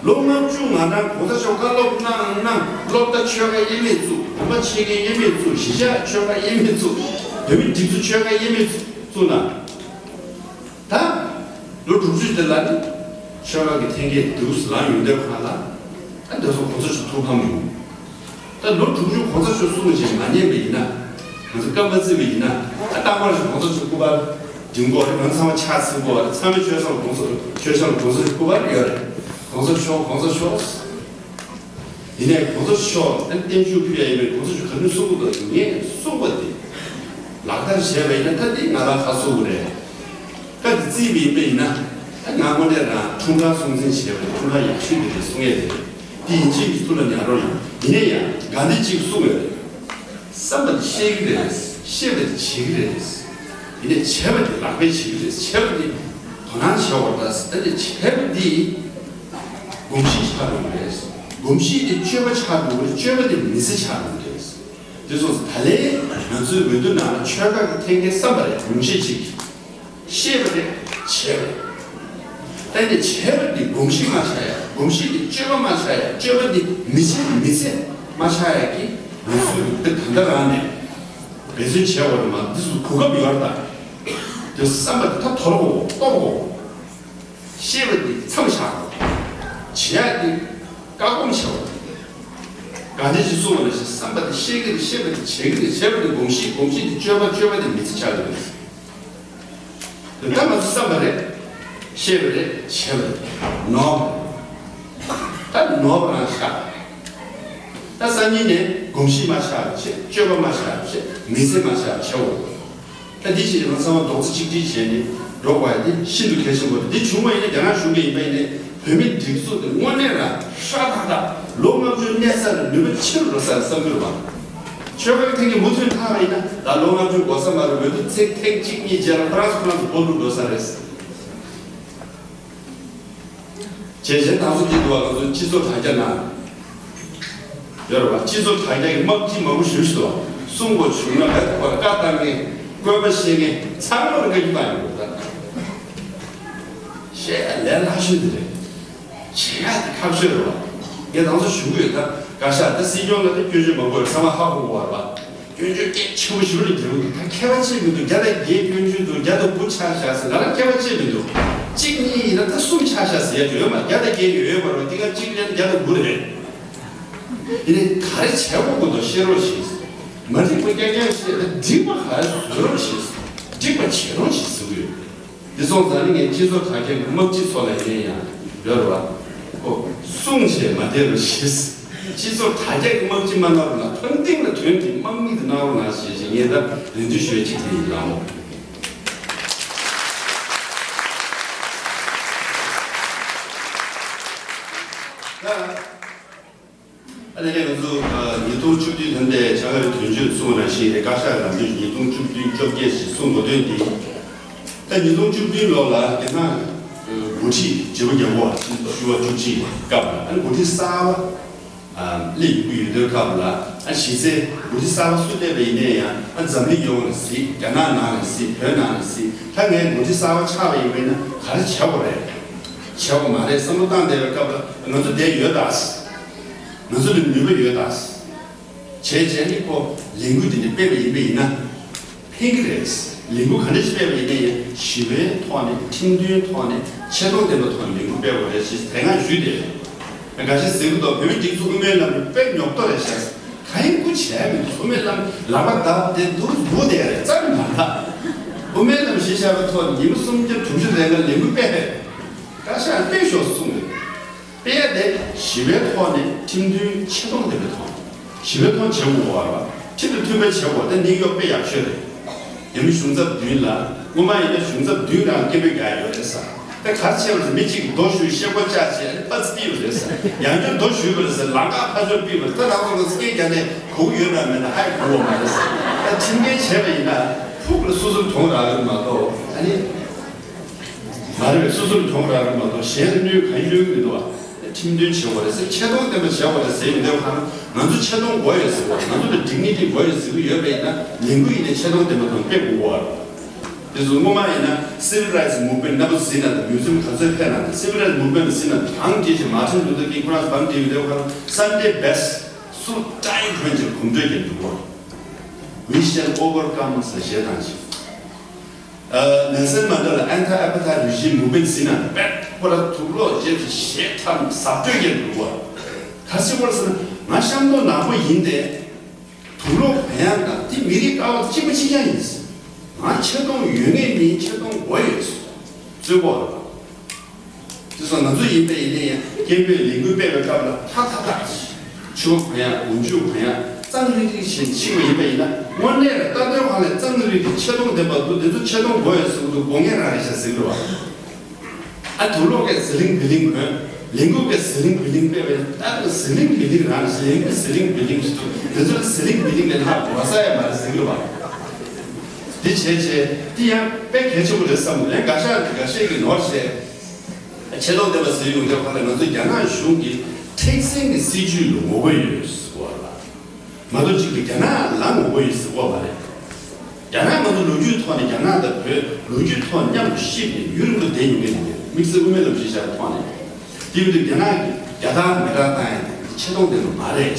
ལོ་ལྔ་བཅུ་ང་གྲངས་གོང་ས་མཆོག་བཀའ་སློབ་གནང་གནང་། སློབ་གྲྭ་ཆོལ་ཁ་དབྱེར་མེད་བཙུགས། དགོན་པ་ཆེ་ཁག་དབྱེར་མེད་བཙུགས། གཞིས་ཆགས་ཆོལ་ཁ་དབྱེར་མེད་བཙུགས། བོད་མི་སྒྲིག་འཛུགས་ཆོལ་ཁ་དབྱེར་མེད་བཙུགས་གནང་། ད་ལོ་དྲུག་ཅུ་དེ་ལ་ནི་ཆོལ་ཁ་གི་འཐེན་འཁྱེར་དུས་སུ་ལངས་ཡོང་དུས་ཁོ་ན་ལ། ཨ་འདི་ཚོ་གོང་ས་མཆོག་ཐུགས་ཕམ་ཡོང་། ད་ལོ་དྲུག་ཅུ་གོང་ས་མཆོག་གསུང་བཞིན་མ་ཉན་པ་ཡིན་ན། ང་ཚོ་སྐར་མ་བརྩི་བ་ཡིན་ན། ཨ་རྟག་པར་གོང་ས་མཆོག་སྐུ་པར་འགྲིམ་དགོས་རེད། ང་ཚང་མ་ཕྱག་འཚལ་དགོས་རེད། ཚང་མས་མཆོད་བཤམས་གོང་ས་མཆོད་བཤམས་གོང་ས་མཆོག་སྐུ་པར་ཡོད་རེད། གོང་ས་མཆོག་གོང་ས་མཆོག་ཡིན་ནའི་གོང་ས་མཆོག་ཨ་བརྟན་བཞུགས་ཕུལ་ཡ་ཡིན་པས། གོང་ས་མཆོག་ག་དུས་གསུང་གི་འདུག་ངས་གསུངས་པ་དེ་ལག་བསྟར་བྱས་པ་ཡིན་ན། ད་འདི་ང་རང་ཁ་གསོ་གི་རེད། སྐབས་དེ་བརྩིས་པ་ཡིན་པ་ཡིན་ན། ད་ང་དངོས་གནས་རང་འཁྲུངས་སྐར་སྲུང་བརྩི་བྱས་པ་འཁྲུངས་སྐར་ཡག་ཤོས་དེ་རེད་གསུང་ཡས་དེ་རེད། དེ་ཡིན་གཅིག་གི་ཐུགས་ལ་ཉར་རོགས་གནང་། ཡིན་ན་ཡང་ག་འདི་གཅིག་གསུང་ཡོད་རེད། བསམ་པ་དེ་བཤད་ཀྱི་རེད། བཤད་པ་དེ་བྱེད་ཀྱི་རེད། ཡིན་ནའི་བྱས་པ་དེ་ལག་པས་བྱེད་ཀྱི་རེད། བྱས་པ་དེ་དོ་སྣང་བྱེད་དགོས་རེད། ད་དེ་བྱས་པ་འདི་གོམས་གཤིས་ཆགས་འགྲོ་གི་རེད། གོམས་གཤིས་དེ་སྤྱོད་པ་ཆགས་འགྲོ་གི་རེད། སྤྱོད་པ་དེ་མི་ཚེ་ཆགས་འགྲོ་གི་རེད། དེ་སོང་ཙང་ད་ལན་ང་ཚོའི་འོས་བསྡུ་ནང་ལ་ཆོལ་ཁ་གི་འཐེན་འཁྱེར་བསམ་པ་རེད། ཉུང་ཤས་ཅིག་གིས། ཤེས་པ་རེད། བྱས་པ་རེད། ད་ནི་བྱས་པ་འདི་གོམས་གཤིས་མ་ཆགས་ཡ། གོམས་གཤིས་འདི་སྤྱོད་པ་མ་ཆགས་ཡ། སྤྱོད་པ་འདི་མི་ཚེ་མི་ཚེ་མ་ཆགས་ཡ་གི་ང་ཚོས་འདི་གང་ལྟར་རང་ནས་འབད་བརྩོན་བྱས་པ་རེད། མ་འདི་ཚོ་གོ་སྐབས་ཡོད་རེད། ད་དེ་བསམ་པ་འདི་ད་དོར་དགོས། གཏོར་དགོས། ཤེས་པ་འདི་མཚམས་བཞག་དགོས། བྱེད་ཡ་འདི་བཀག་སྡོམ་བྱེད་དགོས། ག་འདྲ་ཞིག་གསུངས་པ་ནང་བཞིན་བསམ་པ་འདི་ཤེས་ཀྱི་རེད། ཤེས་པ་འདི་བྱེད་ཀྱི་རེད། བྱེད་པ་འདི་གོམས་གཤིས། གོམས་གཤིས་འདི་སྤྱོད་པ། སྤྱོད་པ་འདི་མི་ཚེ་ཆགས་ཀྱི་རེད། དེ་ལྟར་ང་ཚོ་བསམ་པ་རེད། ཤེས་པ་རེད། བྱས་པ་རེད། ནོར་བ་རེད། ད་ནོར་བ་རང་ཤག་ད་སང་ཉིན་ནས་གོམས་གཤིས་མ་ཆགས་པ་བྱེད། སྤྱོད་པ་མ་ཆགས་པ་བྱེད། མི་ཚེ་མ་ཆགས་པ་བྱེད་འོ། ད་འདི་བྱས་ནས་ང་ཚང་མ་རྡོག་རྩ་གཅིག་སྒྲིལ་བྱས་ནས་འགྲོ་དགོས་ཡ་འདི་ཤིན་ཏུ་གལ་ཆེན་པོ་རེད། འདི་བྱུང་བ་ཡིན་ན་རྒྱ་ནག་གཞུང་གིས་ཡིན་པ་ཡིན་ནའི་བོད་མིའི་སྒྲིག་འཛུགས་དེ་དངོས་གནས་རང་ཧྲ་ཐག་ཐག་ལོ་ལྔ་བཅུ་གནས་ས་ལ་ནུས་པ་ཆེ་རུ་འགྲོ་ས་རེད་བསམ་གྱི་རེད་བ། ཆོལ་ཁ་གི་འཐེན་འཁྱེར་མུ་མཐུད་ལྷག་པ་ཡིན་ན་ད་ལོ་ལྔ་བཅུ་འགོར་ས་མ་རེད། འོས་བསྡུ་ཚིག་ཐེངས་གཅིག་གཉིས་རྗེས་ལ་ཧྥ་རན་སི་ཁོ་རང་ཚོ་སྦོ་ལུག་འགྲོ་ས་རེད། བྱས་བྱས་ད་གཟོད་འདི་འདུག་བ། ང་ཚོ་སྤྱི་ཚོགས་དྲ་རྒྱ་ནང་ཡོད་རེད་བ། སྤྱི་ཚོགས་དྲ་རྒྱ་གི་དམག་སྤྱི་མང་པོ་ཞེ་པོ་ཞིག་འདུག་བ། གསུང་དགོས་བྱུང་ན་ལས་ཐོག་པར་བཀའ་བཏང་མཁན། བཀོད་པ་བཤད་མཁན་ཚང་མ་ལ་བཀའ་བཀྱོན་བཏང་ཡོད་རེད་ད། བཤད་ཡ་ལས་སླ་ཤོས་དེ་རེད། བྱེད་ཡ་དེ་ཁག་ཤོས་རེད་བ། ངས་ད་གཟོད་ཞུ་གི་ཡོད་ད། བཀའ་ཤག་ད་སྲིད་སྐྱོང་ལ་ད་སྐྱོན་བརྗོད་མང་པོ་ཡོད། ཚང་མ་ཧ་གོ་གི་ཡོད་རེད་བ། སྐྱོན་བརྗོད་སྐད་ཆེན་པོ་ཞེ་པོ་ཅིག་རྒྱག་གི་འདུག་ད་ཁྱད་པར་ཅི་མི་འདུག་བརྒྱ་དང་བརྒྱད་སྐྱོན་བརྗོད་འདུག་བརྒྱ་དང་དགུ་ཆགས་བཞག་ཟེར། ང་རང་ཁྱད་པར་ཅི་མི་འདུག་གཅིག་གཉིས་ཡིན་ན་ད་གསུམ་ཆགས་བཞག་ཟེར་ཡ་ཡོད་མ། བརྒྱ་དང་བརྒྱད་ཡོད་མ་རེད། འདི་ག་གཅིག་ལས་བརྒྱ་དང་དགུ་རེད། ཡིན་ནའི་ག་རེ་བྱེད་དགོས་ཀྱི་འདུག་ཤེས་རོགས་ཞེས། མ་འགྲིག་པ་རྐྱང་རྐྱང་བཤད་ན་འགྲིག་པ་ག་རེ་བཟོ་རོགས་ཞེས། འགྲིག་པ་བྱེད་རོགས་ཞེས་ཟེར་གྱི་ཡོད། འདི་སོང་ཙང་ནི་ངས་སྤྱི་ཚོགས་དྲ་རྒྱ་གི་དམག་སྤྱི་ཚོ་ལ་ཡིན་ཡང་འབྱོར་བ་ཁོ་སྲུང་བྱས་མ་བསྡད་རུང་ཞེས། སྤྱི་ཚོགས་དྲ་རྒྱ་གི་དམག་སྤྱི་མ་གནང་རུང་ལ་ཐོན་སྟེང་ལ་ཐོན་ཏེ་དམག་མི་དེ་གནང་རོགས་གནང་ཞེས་ཞེས་ངས་ད་རེ་འདུན་ཞུ་བའི་གཅིག་དེ་ཡིན་ལགས་མོ། ད། ཨ་ནི་ང་ཚོ་ཉིས་སྟོང་བཅུ་བདུན་ལོ་ནས་བྱ་དགའ་རེ་དོན་གཅོད་གསུང་བ་ནང་བཞིན་རེད། བཀའ་ཤག་ལམ་སྟོན་ཉིས་སྟོང་བཅུ་བདུན་བཅོ་བརྒྱད་ཞེས་གསུང་གོ་དོན་དེ། ད་ཉིས་སྟོང་བཅུ་བདུན་ལོ་ལ་རྒྱ་ནག་འགོ་ཁྲིད་བརྗེ་པོ་རྒྱག་གོ་བ་ཞུ་བ་བཅུ་གཅིག་སྐབས་ལ་ཨ་ནི་འགོ་ཁྲིད་གསར་པ་སླེབས་ཡོང་གི་ཡོད་དུས་སྐབས་ལ་ཨ་གཞི་རྩའི་འགོ་ཁྲིད་གསར་པ་སུ་སླེབས་པ་ཡིན་ན་ཡང་ཨ་འཛམ་གླིང་ཡོངས་ལ་གཟིགས། རྒྱ་ནག་ནང་ལ་གཟིགས། བོད་ནང་ལ་གཟིགས། ད་ངས་འགོ་ཁྲིད་གསར་པ་ཆགས་པ་ཡིན་པ་ཡིན་ན་ག་རེ་བྱེད་དགོས་རེད། བྱེད་དགོས་མ་རེད་བསམ་བློ་བཏང་བསྡད་པའི་སྐབས་ལ་ང་ཚོ་བསྡད་ཡོད་ད། ང་ཚོ་ལ་ནུས་པ་ཡོད་ད། བྱས་བྱས་ནས་ཁོ་ལས་འགུལ་འདི་འདྲ་སྤེལ་བ་ཡིན་པ་ཡིན་ན་ཕན་གྱི་རེད། ལས་འགུལ་ག་འདྲ་ཞིག་སྤེལ་བ་ཡིན་ན་ཡང་ཞི་བའི་ཐོག་ནས་ཁྲིམས་མཐུན་ཐོག་ནས་ཆེ་མཐོང་ལྡན་པའི་ཐོག་ནས་ལས་འགུལ་སྤེལ་དགོས་རེད་ཞེས་དེ་སྔ་ཞུས་ཏེ། འགའ་ཤས་ཟེར་གྱི་འདུག་བོད་མི་སྒྲིག་འཛུགས་དབུ་མའི་ལམ་དཔེ་ཉོབ་ཏོ་རེད་ཤག་ག་ཡིན་སྐུ་བྱས་མི་འདུག་དབུ་མའི་ལམ་ལག་པ་བརྡབས་ཏེ་འདུག་འདུག་བསྡད་རེད་རྩ་ནས་མ་ལྷག་དབུ་མའི་ལམ་གཞི་བཞག་པའི་ཐོག་ནས་ཉི་མ་སུམ་བརྒྱ་དྲུག་ཅུ་རེ་ལྔ་ལས་འགུལ་སྤེལ་ཕེབས། བཀའ་ཤག་སྤེལ་ཤོག་གསུངས་ཡོད། སྤེལ་ཡ་དེ་ཞི་བའི་ཐོག་ནས་ཁྲིམས་མཐུན་ཆེ་མཐོང་ལྡན་པའི་ཐོག་ནས་ཞི་བའི་ཐོག་བྱེད་དགོས་པ་རེད་བ། ཁྲིམས་དང་མཐུན་པའི་བྱེད་དགོས་དེ་ནིའུ་ཡོག་དཔེ་ཡག་ཤོས་རེད། རྒྱ་མི་གཞུང་ཚབ་མདུན་ལ་སྔོན་མ་ཡིན་ན་གཞུང་ཚབ་མདུན་རང་སྐད་འབོད་རྒྱག་ཡོད་རེད་ཟེར། དེ་ག་རེ་བྱས་པ་རེད་ཟེར་མི་གཅིག་གིས་རྡོ་གཞུས་ཤེལ་སྒོ་བཅག་བྱས་ཨ་ནི་ཕར་ཚུར་ཕུད་པ་རེད་ཟེར། ཡང་བསྐྱར་རྡོ་གཞུས་པ་རེད་ཟེར་ལམ་ཁ་ཕར་ཚུར་ཕུད་པ་རེད། ད་ང་ཚོ་ལ་སྐད་རྒྱག་ནས་གོ་གི་ཡོད་ན་མེད་ན་ཧ་ཡང་གོ་བ་མ་རེད་ཟེར། ད་ཁྲིམས་འགལ་བྱས་པ་ཡིན་ན་ཕུགས་ལ་སོ་སོར་གྱོང་རག་གི་མ་གཏོགས་ཨ་ནི། མ་རེད་པས། སོ་སོར་གྱོང་རག་གི་མ་གཏོགས་གཞན་ལ་གནོད་གང་ཡང་གནོད་ཀྱི་མི་འདུག་བ། ཁྲིམས་མཐུན་བྱེད་དགོས་རེད་ཟེར་ཆེ་མཐོང་ལྡན་པ་བྱེད་དགོས་རེད་ཟེར་ཡོང་དུས་ཁ་ན་ང་ཚོ་ཆེ་མཐོང་དགོས་ཡོད་ཟེར་བ། ང་ཚོ་ལ་ཌིག་ནི་ཊི་དགོས་ཡོད་ཟེར་གྱི་ཡོད་པ་ཡིན་ན་ལས་འགུལ་ཡིན་ནའི་ཆེ་མཐོང་ལྡན་པ་དང་སྤེལ་དགོས་པ་རེད། དེ་ཚོ་སྔོན་མ་ཡིན་ན་སི་ཝིལ་རའེ་ཊི་སི་མུབ་མེན་ཊི་རྣམ་པ་ཚོ་གཟིགས་ན་དང་མིའུ་ཛི་ཡམ་ག་ཚོད་ཕེབས་ན་དང་སི་ཝིལ་རའེ་ཊི་སི་མུབ་མེན་ཊི་ལ་གཟིགས་ན་གང་བྱེད་ཅིག་མར་ཊིན་ལུ་ཐར་ཀིང་ཁོ་རང་ཚོ་གང་བྲིས་ཡོད་དེ་ཁོ་རང་སན་ཌེ་བེ་སི་སུ་ཏྲའི་ཁོན་ཅིག་གོམ་བགྲོད་ཀྱི་འདུག་གོ། We shall overcome ཟེར་གཞས་བཏང་ཅིག་ནེལ་སན་མན་ཌེ་ལ་ཨན་ཊི་ཨ་པ་ཐའི་རི་ཇིམ་མུབ་མེན་ཊི་ཟིན་ན་བེད་ཁོ་ར་དུག་ལོག་བརྗེས་ཀྱི་ཞེ་ཐམ་ཟབ་སྤྲོད་ཀྱི་འདུག་གོ། ག་ཚོད་བར་ཟེར་ན་ང་གཤམ་མདོག་ནག་པོ་ཡིན་ཏེ་དུག་ལོག་གོན་ཡག་དང་དེ་མི་རིགས་ཀ་བ་གཅིག་པ་གཅིག་རྐྱང་ཡིན། ང་ཆེ་མཐོང་ཡོད་ངེས་མིན་ཆེ་མཐོང་དགོས་ཡོད། རྩོད་པོ་རེད། དེ་སོང་ང་ཚོ་ཡིན་པ་ཡིན་ན་ཡང་སྐད་འབོད་ལས་འགུལ་སྤེལ་བའི་སྐབས་ལ་ཐག་ཐག་ཐག་ཕྱུ་པ་གོན་ཡག་དགུན་ཆུ་གོན་ཡག་གཙང་རིག་རིག་བྱས་ཕྱིན་པ་ཡིན་པ་ཡིན་ན་དངོས་གནས་ལ་ལྟ་དོན་སྒང་ལ་གཙང་རིག་རིག་ཆེ་མཐོང་ལྡན་པ་འདུག་དེ་ཚོ་ཆེ་མཐོང་དགོས་ཡོད་ཟེར་གྱི་འདུག་དགོས་ངེས་རང་རེད་ཤག་ཟེར་གྱི་རེད་བ། ཨ་དུག་ལོག་གིས་ཟི་ལིང་བི་ལིང་གོན། ལས་འགུལ་གྱིས་ཟི་ལིང་བི་ལིང་སྤེལ་བས་ད་ག་ཟི་ལིང་བི་ལིང་རང་ཟི་ལིང་གི་ཟི་ལིང་བི་ལིང་ཞིག་འདུག་དེ་ཚོ་ལ་ཟི་ལིང་བི་ལིང་ལས་ལྷག་གོ་ས་ཡང་མ་རེད་ཟེར་གྱི་རེད་བ། དེ་བྱས་བྱས་དེ་ཡང་དཔེ་གལ་ཆེན་པོ་རེད་བསམ་གྱི་འདུག་ཡང་འགའ་ཤས་འགའ་ཤས་ཀྱིས་ནོར་བྱས། ཆེ་མཐོང་ལྡན་པ་ཟེར་ཡོང་དུས་ཁ་ལ་ང་ཚོ་རྒྱ་ནག་གཞུང་གི་མཁྲེགས་འཛིན་གྱི་སྲིད་བྱུས་ལ་ངོ་རྒོལ་ཡོད་ཟེར་བ་ལ། མ་གཏོགས་གཅིག་གིས་རྒྱ་ནག་ལ་ངོ་རྒོལ་ཡོད་ཟེར་བ་མ་རེད། རྒྱ་ནག་ང་ཚོ་ལོ་རྒྱུས་ཐོག་ནས་རྒྱ་ནག་དང་བོད་ལོ་རྒྱུས་ཐོག་མཉམ་དུ་གཤིབ་ནས་ཡུན་རིང་པོ་བསྡད་མྱོང་མཁན་ཡིན་པས་དམིགས་བསལ་དབུ་མའི་ལམ་གཞི་བཞག་པའི་ཐོག་ནས། དེ་ཡིན་དུས་རྒྱ་ནག་གིས་རྒྱ་དར་མེ་སྲེག་བཏང་ཡ་དེ་ཆེ་མཐོང་ལྡན་པ་མ་རེད།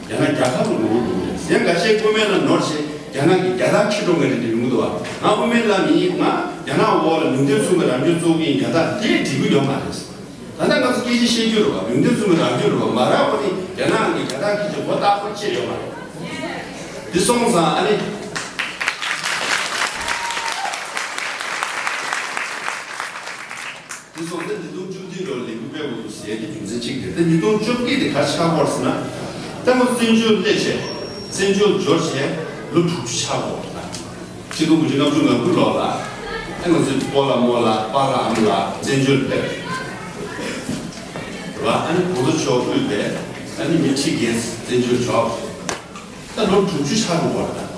རྒྱ་ནག་རྒྱལ་ཁབ་ལ་ངོ་རྒོལ་འདུག་ཟེར་ཡང་འགའ་ཤས་སྐུ་སྨན་ལ་ནོར་བྱས་རྒྱ་ནག་གི་རྒྱལ་དར་འཁྱེར་འགྲོ་མཁན་རེ་འདྲ་ཡོང་གི་འདུག་བ། ང་དབུ་མའི་ལམ་ཡིན། ང་རྒྱ་ནག་འོག་ལ་ལུང་བསྟན་མཚུངས་པའི་རང་སྐྱོང་བཙུགས་ཀྱི་ཡིན། རྒྱལ་དར་དེ་འགྲིག་གི་ཡོད་མ་རེད། ད་ལྟ་ང་ཚོ་སྐད་ཆ་བཤད་རྒྱུ་རེད་བ། ལུང་བསྟན་མཚུངས་པའི་རང་སྐྱོང་རེད་བ། མ་རག་པ་ནི་རྒྱ་ནག་གི་རྒྱལ་དར་འཁྱེར་བྱས་མགོ་བཏགས་པ་ཅི་ཡོད་མ་རེད། འདི་སོང་ཙང་ཨ་ནི། འདི་སོང་ཙང་ཉིས་སྟོང་བཅུ་བདུན་ལོར་ལས་འགུལ་སྤེལ་དགོས་འདུག་ཟེར་ཡ་གི་རྒྱུ་མཚན་གཅིག་རེད། ད་ཉིས་སྟོང་བཅོ་བརྒྱད་དེ་ག་རེ་ཆགས་ཀྱི་ཡོད་རེད་ཟེར་ན། ད་ང་བཙན་བྱོལ་སླེབས་བྱས་བཙན་བྱོལ་འབྱོར་བྱས་ལོ་དྲུག་ཅུ་ཆགས་ཀྱི་ཡོད་རེད་ད། ཆིག་སྟོང་དགུ་བརྒྱ་ལྔ་བཅུ་ང་དགུ་ལོ་ལ་ཨ་ང་ཚོའི་སྤོ་ལགས་རྨོ་ལགས་པཱ་ལགས་ཨ་མ་ལགས་བཙན་བྱོལ་ཕེབས་རེད་བ། ཨ་ནི་གོང་ས་མཆོག་དབུས་པའི་ཨ་ནི་མི་ཁྲི་བརྒྱད་བཙན་བྱོལ་འབྱོར། ད་ལོ་དྲུག་ཅུ་ཆགས་འགྲོ་བ་རེད་ད།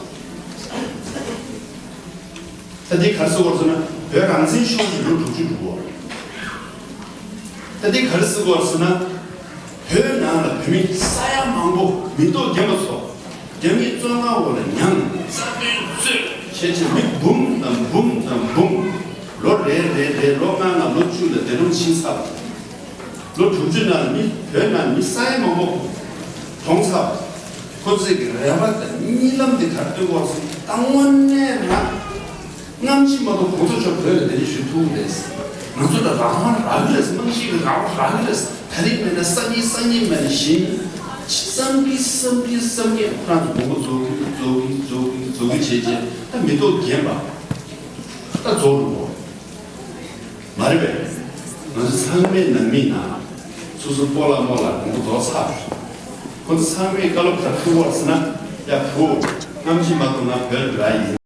ད་འདི་ག་རེ་ཟེར་དགོས་རེད་ཟེར་ན་བོད་རང་བཙན་ཤོར་ནས་ལོ་དྲུག་ཅུ་འགྲོ་གི་ཡོད་རེད། ད་འདི་ག་རེ་ཟེར་དགོས་རེད་ཟེར་ན། བོད་ནང་ལ་བོད་མི་ས་ཡ་མང་པོ་མི་ཐོག་རྒན་པ་ཚོ་རྒྱ་མིའི་བཙོན་ཁང་འོག་ལ་མྱངས། རྩ་དོན་རྩོད་བྱས་བྱས་མི་འབུམ་དང་འབུམ་དང་འབུམ། ལོ་རེ་རེ་རེ་ལོ་ལྔ་ལྔ་ལོ་བཅུ་ལ་འདས་གྲོངས་ཕྱིན་ཚར་བ། ལོ་དྲུག་ཅུ་ནང་ལ་མི་བོད་ནང་མི་ས་ཡ་མང་པོ་གྲོངས་ཚར་བ། ཁོ་ཚོས་ཀྱི་རེ་བ་དང་གཉིད་ལམ་དེ་ག་རེ་སྟོན་དགོས་ཟེར་ན། ད་དངོས་གནས་ང་སྔ་ཕྱི་མ་གཏོགས་གོང་ས་མཆོག་བོད་ལ་དེ་འདྲ་ཞུ་ཐུབ་ཀྱི་རེད། ང་ཚོ་ལ་རང་དབང་རག་གི་རེད། རྨང་གཞི་གི་རང་དབང་རག་གི་རེད། ད་རེས་མེད་ན་སང་ཉིན། སང་ཉིན་མེད་ན་གཞེས་ཉིན། བསམ་གི་བསམ་གི་བསམ་གི་ཁོ་རང་ཚོ་མགོ་སྐོར་རྫོགས་གི་རྫོགས་གི་རྫོགས་གི་རྫོགས་གི་བྱས་རྗེས་ད་མི་ཐོག་རྒན་པ་ད་རྫོགས་འགྲོ་གི། མ་རེད་པས། ང་ཚོ་ཚང་མའི་ནང་མིའི་ནང་སོ་སོ་སྤོ་ལགས་རྨོ་ལགས་དང་པོ་རྫོགས་ཚར། ཁོ་ཚོ་ཚང་མས་བཀའ་སློབ་ད་ཐུག་བར་ཟེར་ན་ཡ་བུ། སྔ་ཕྱི་མ་གཏོང་ན་བོད་ར་ཡིན།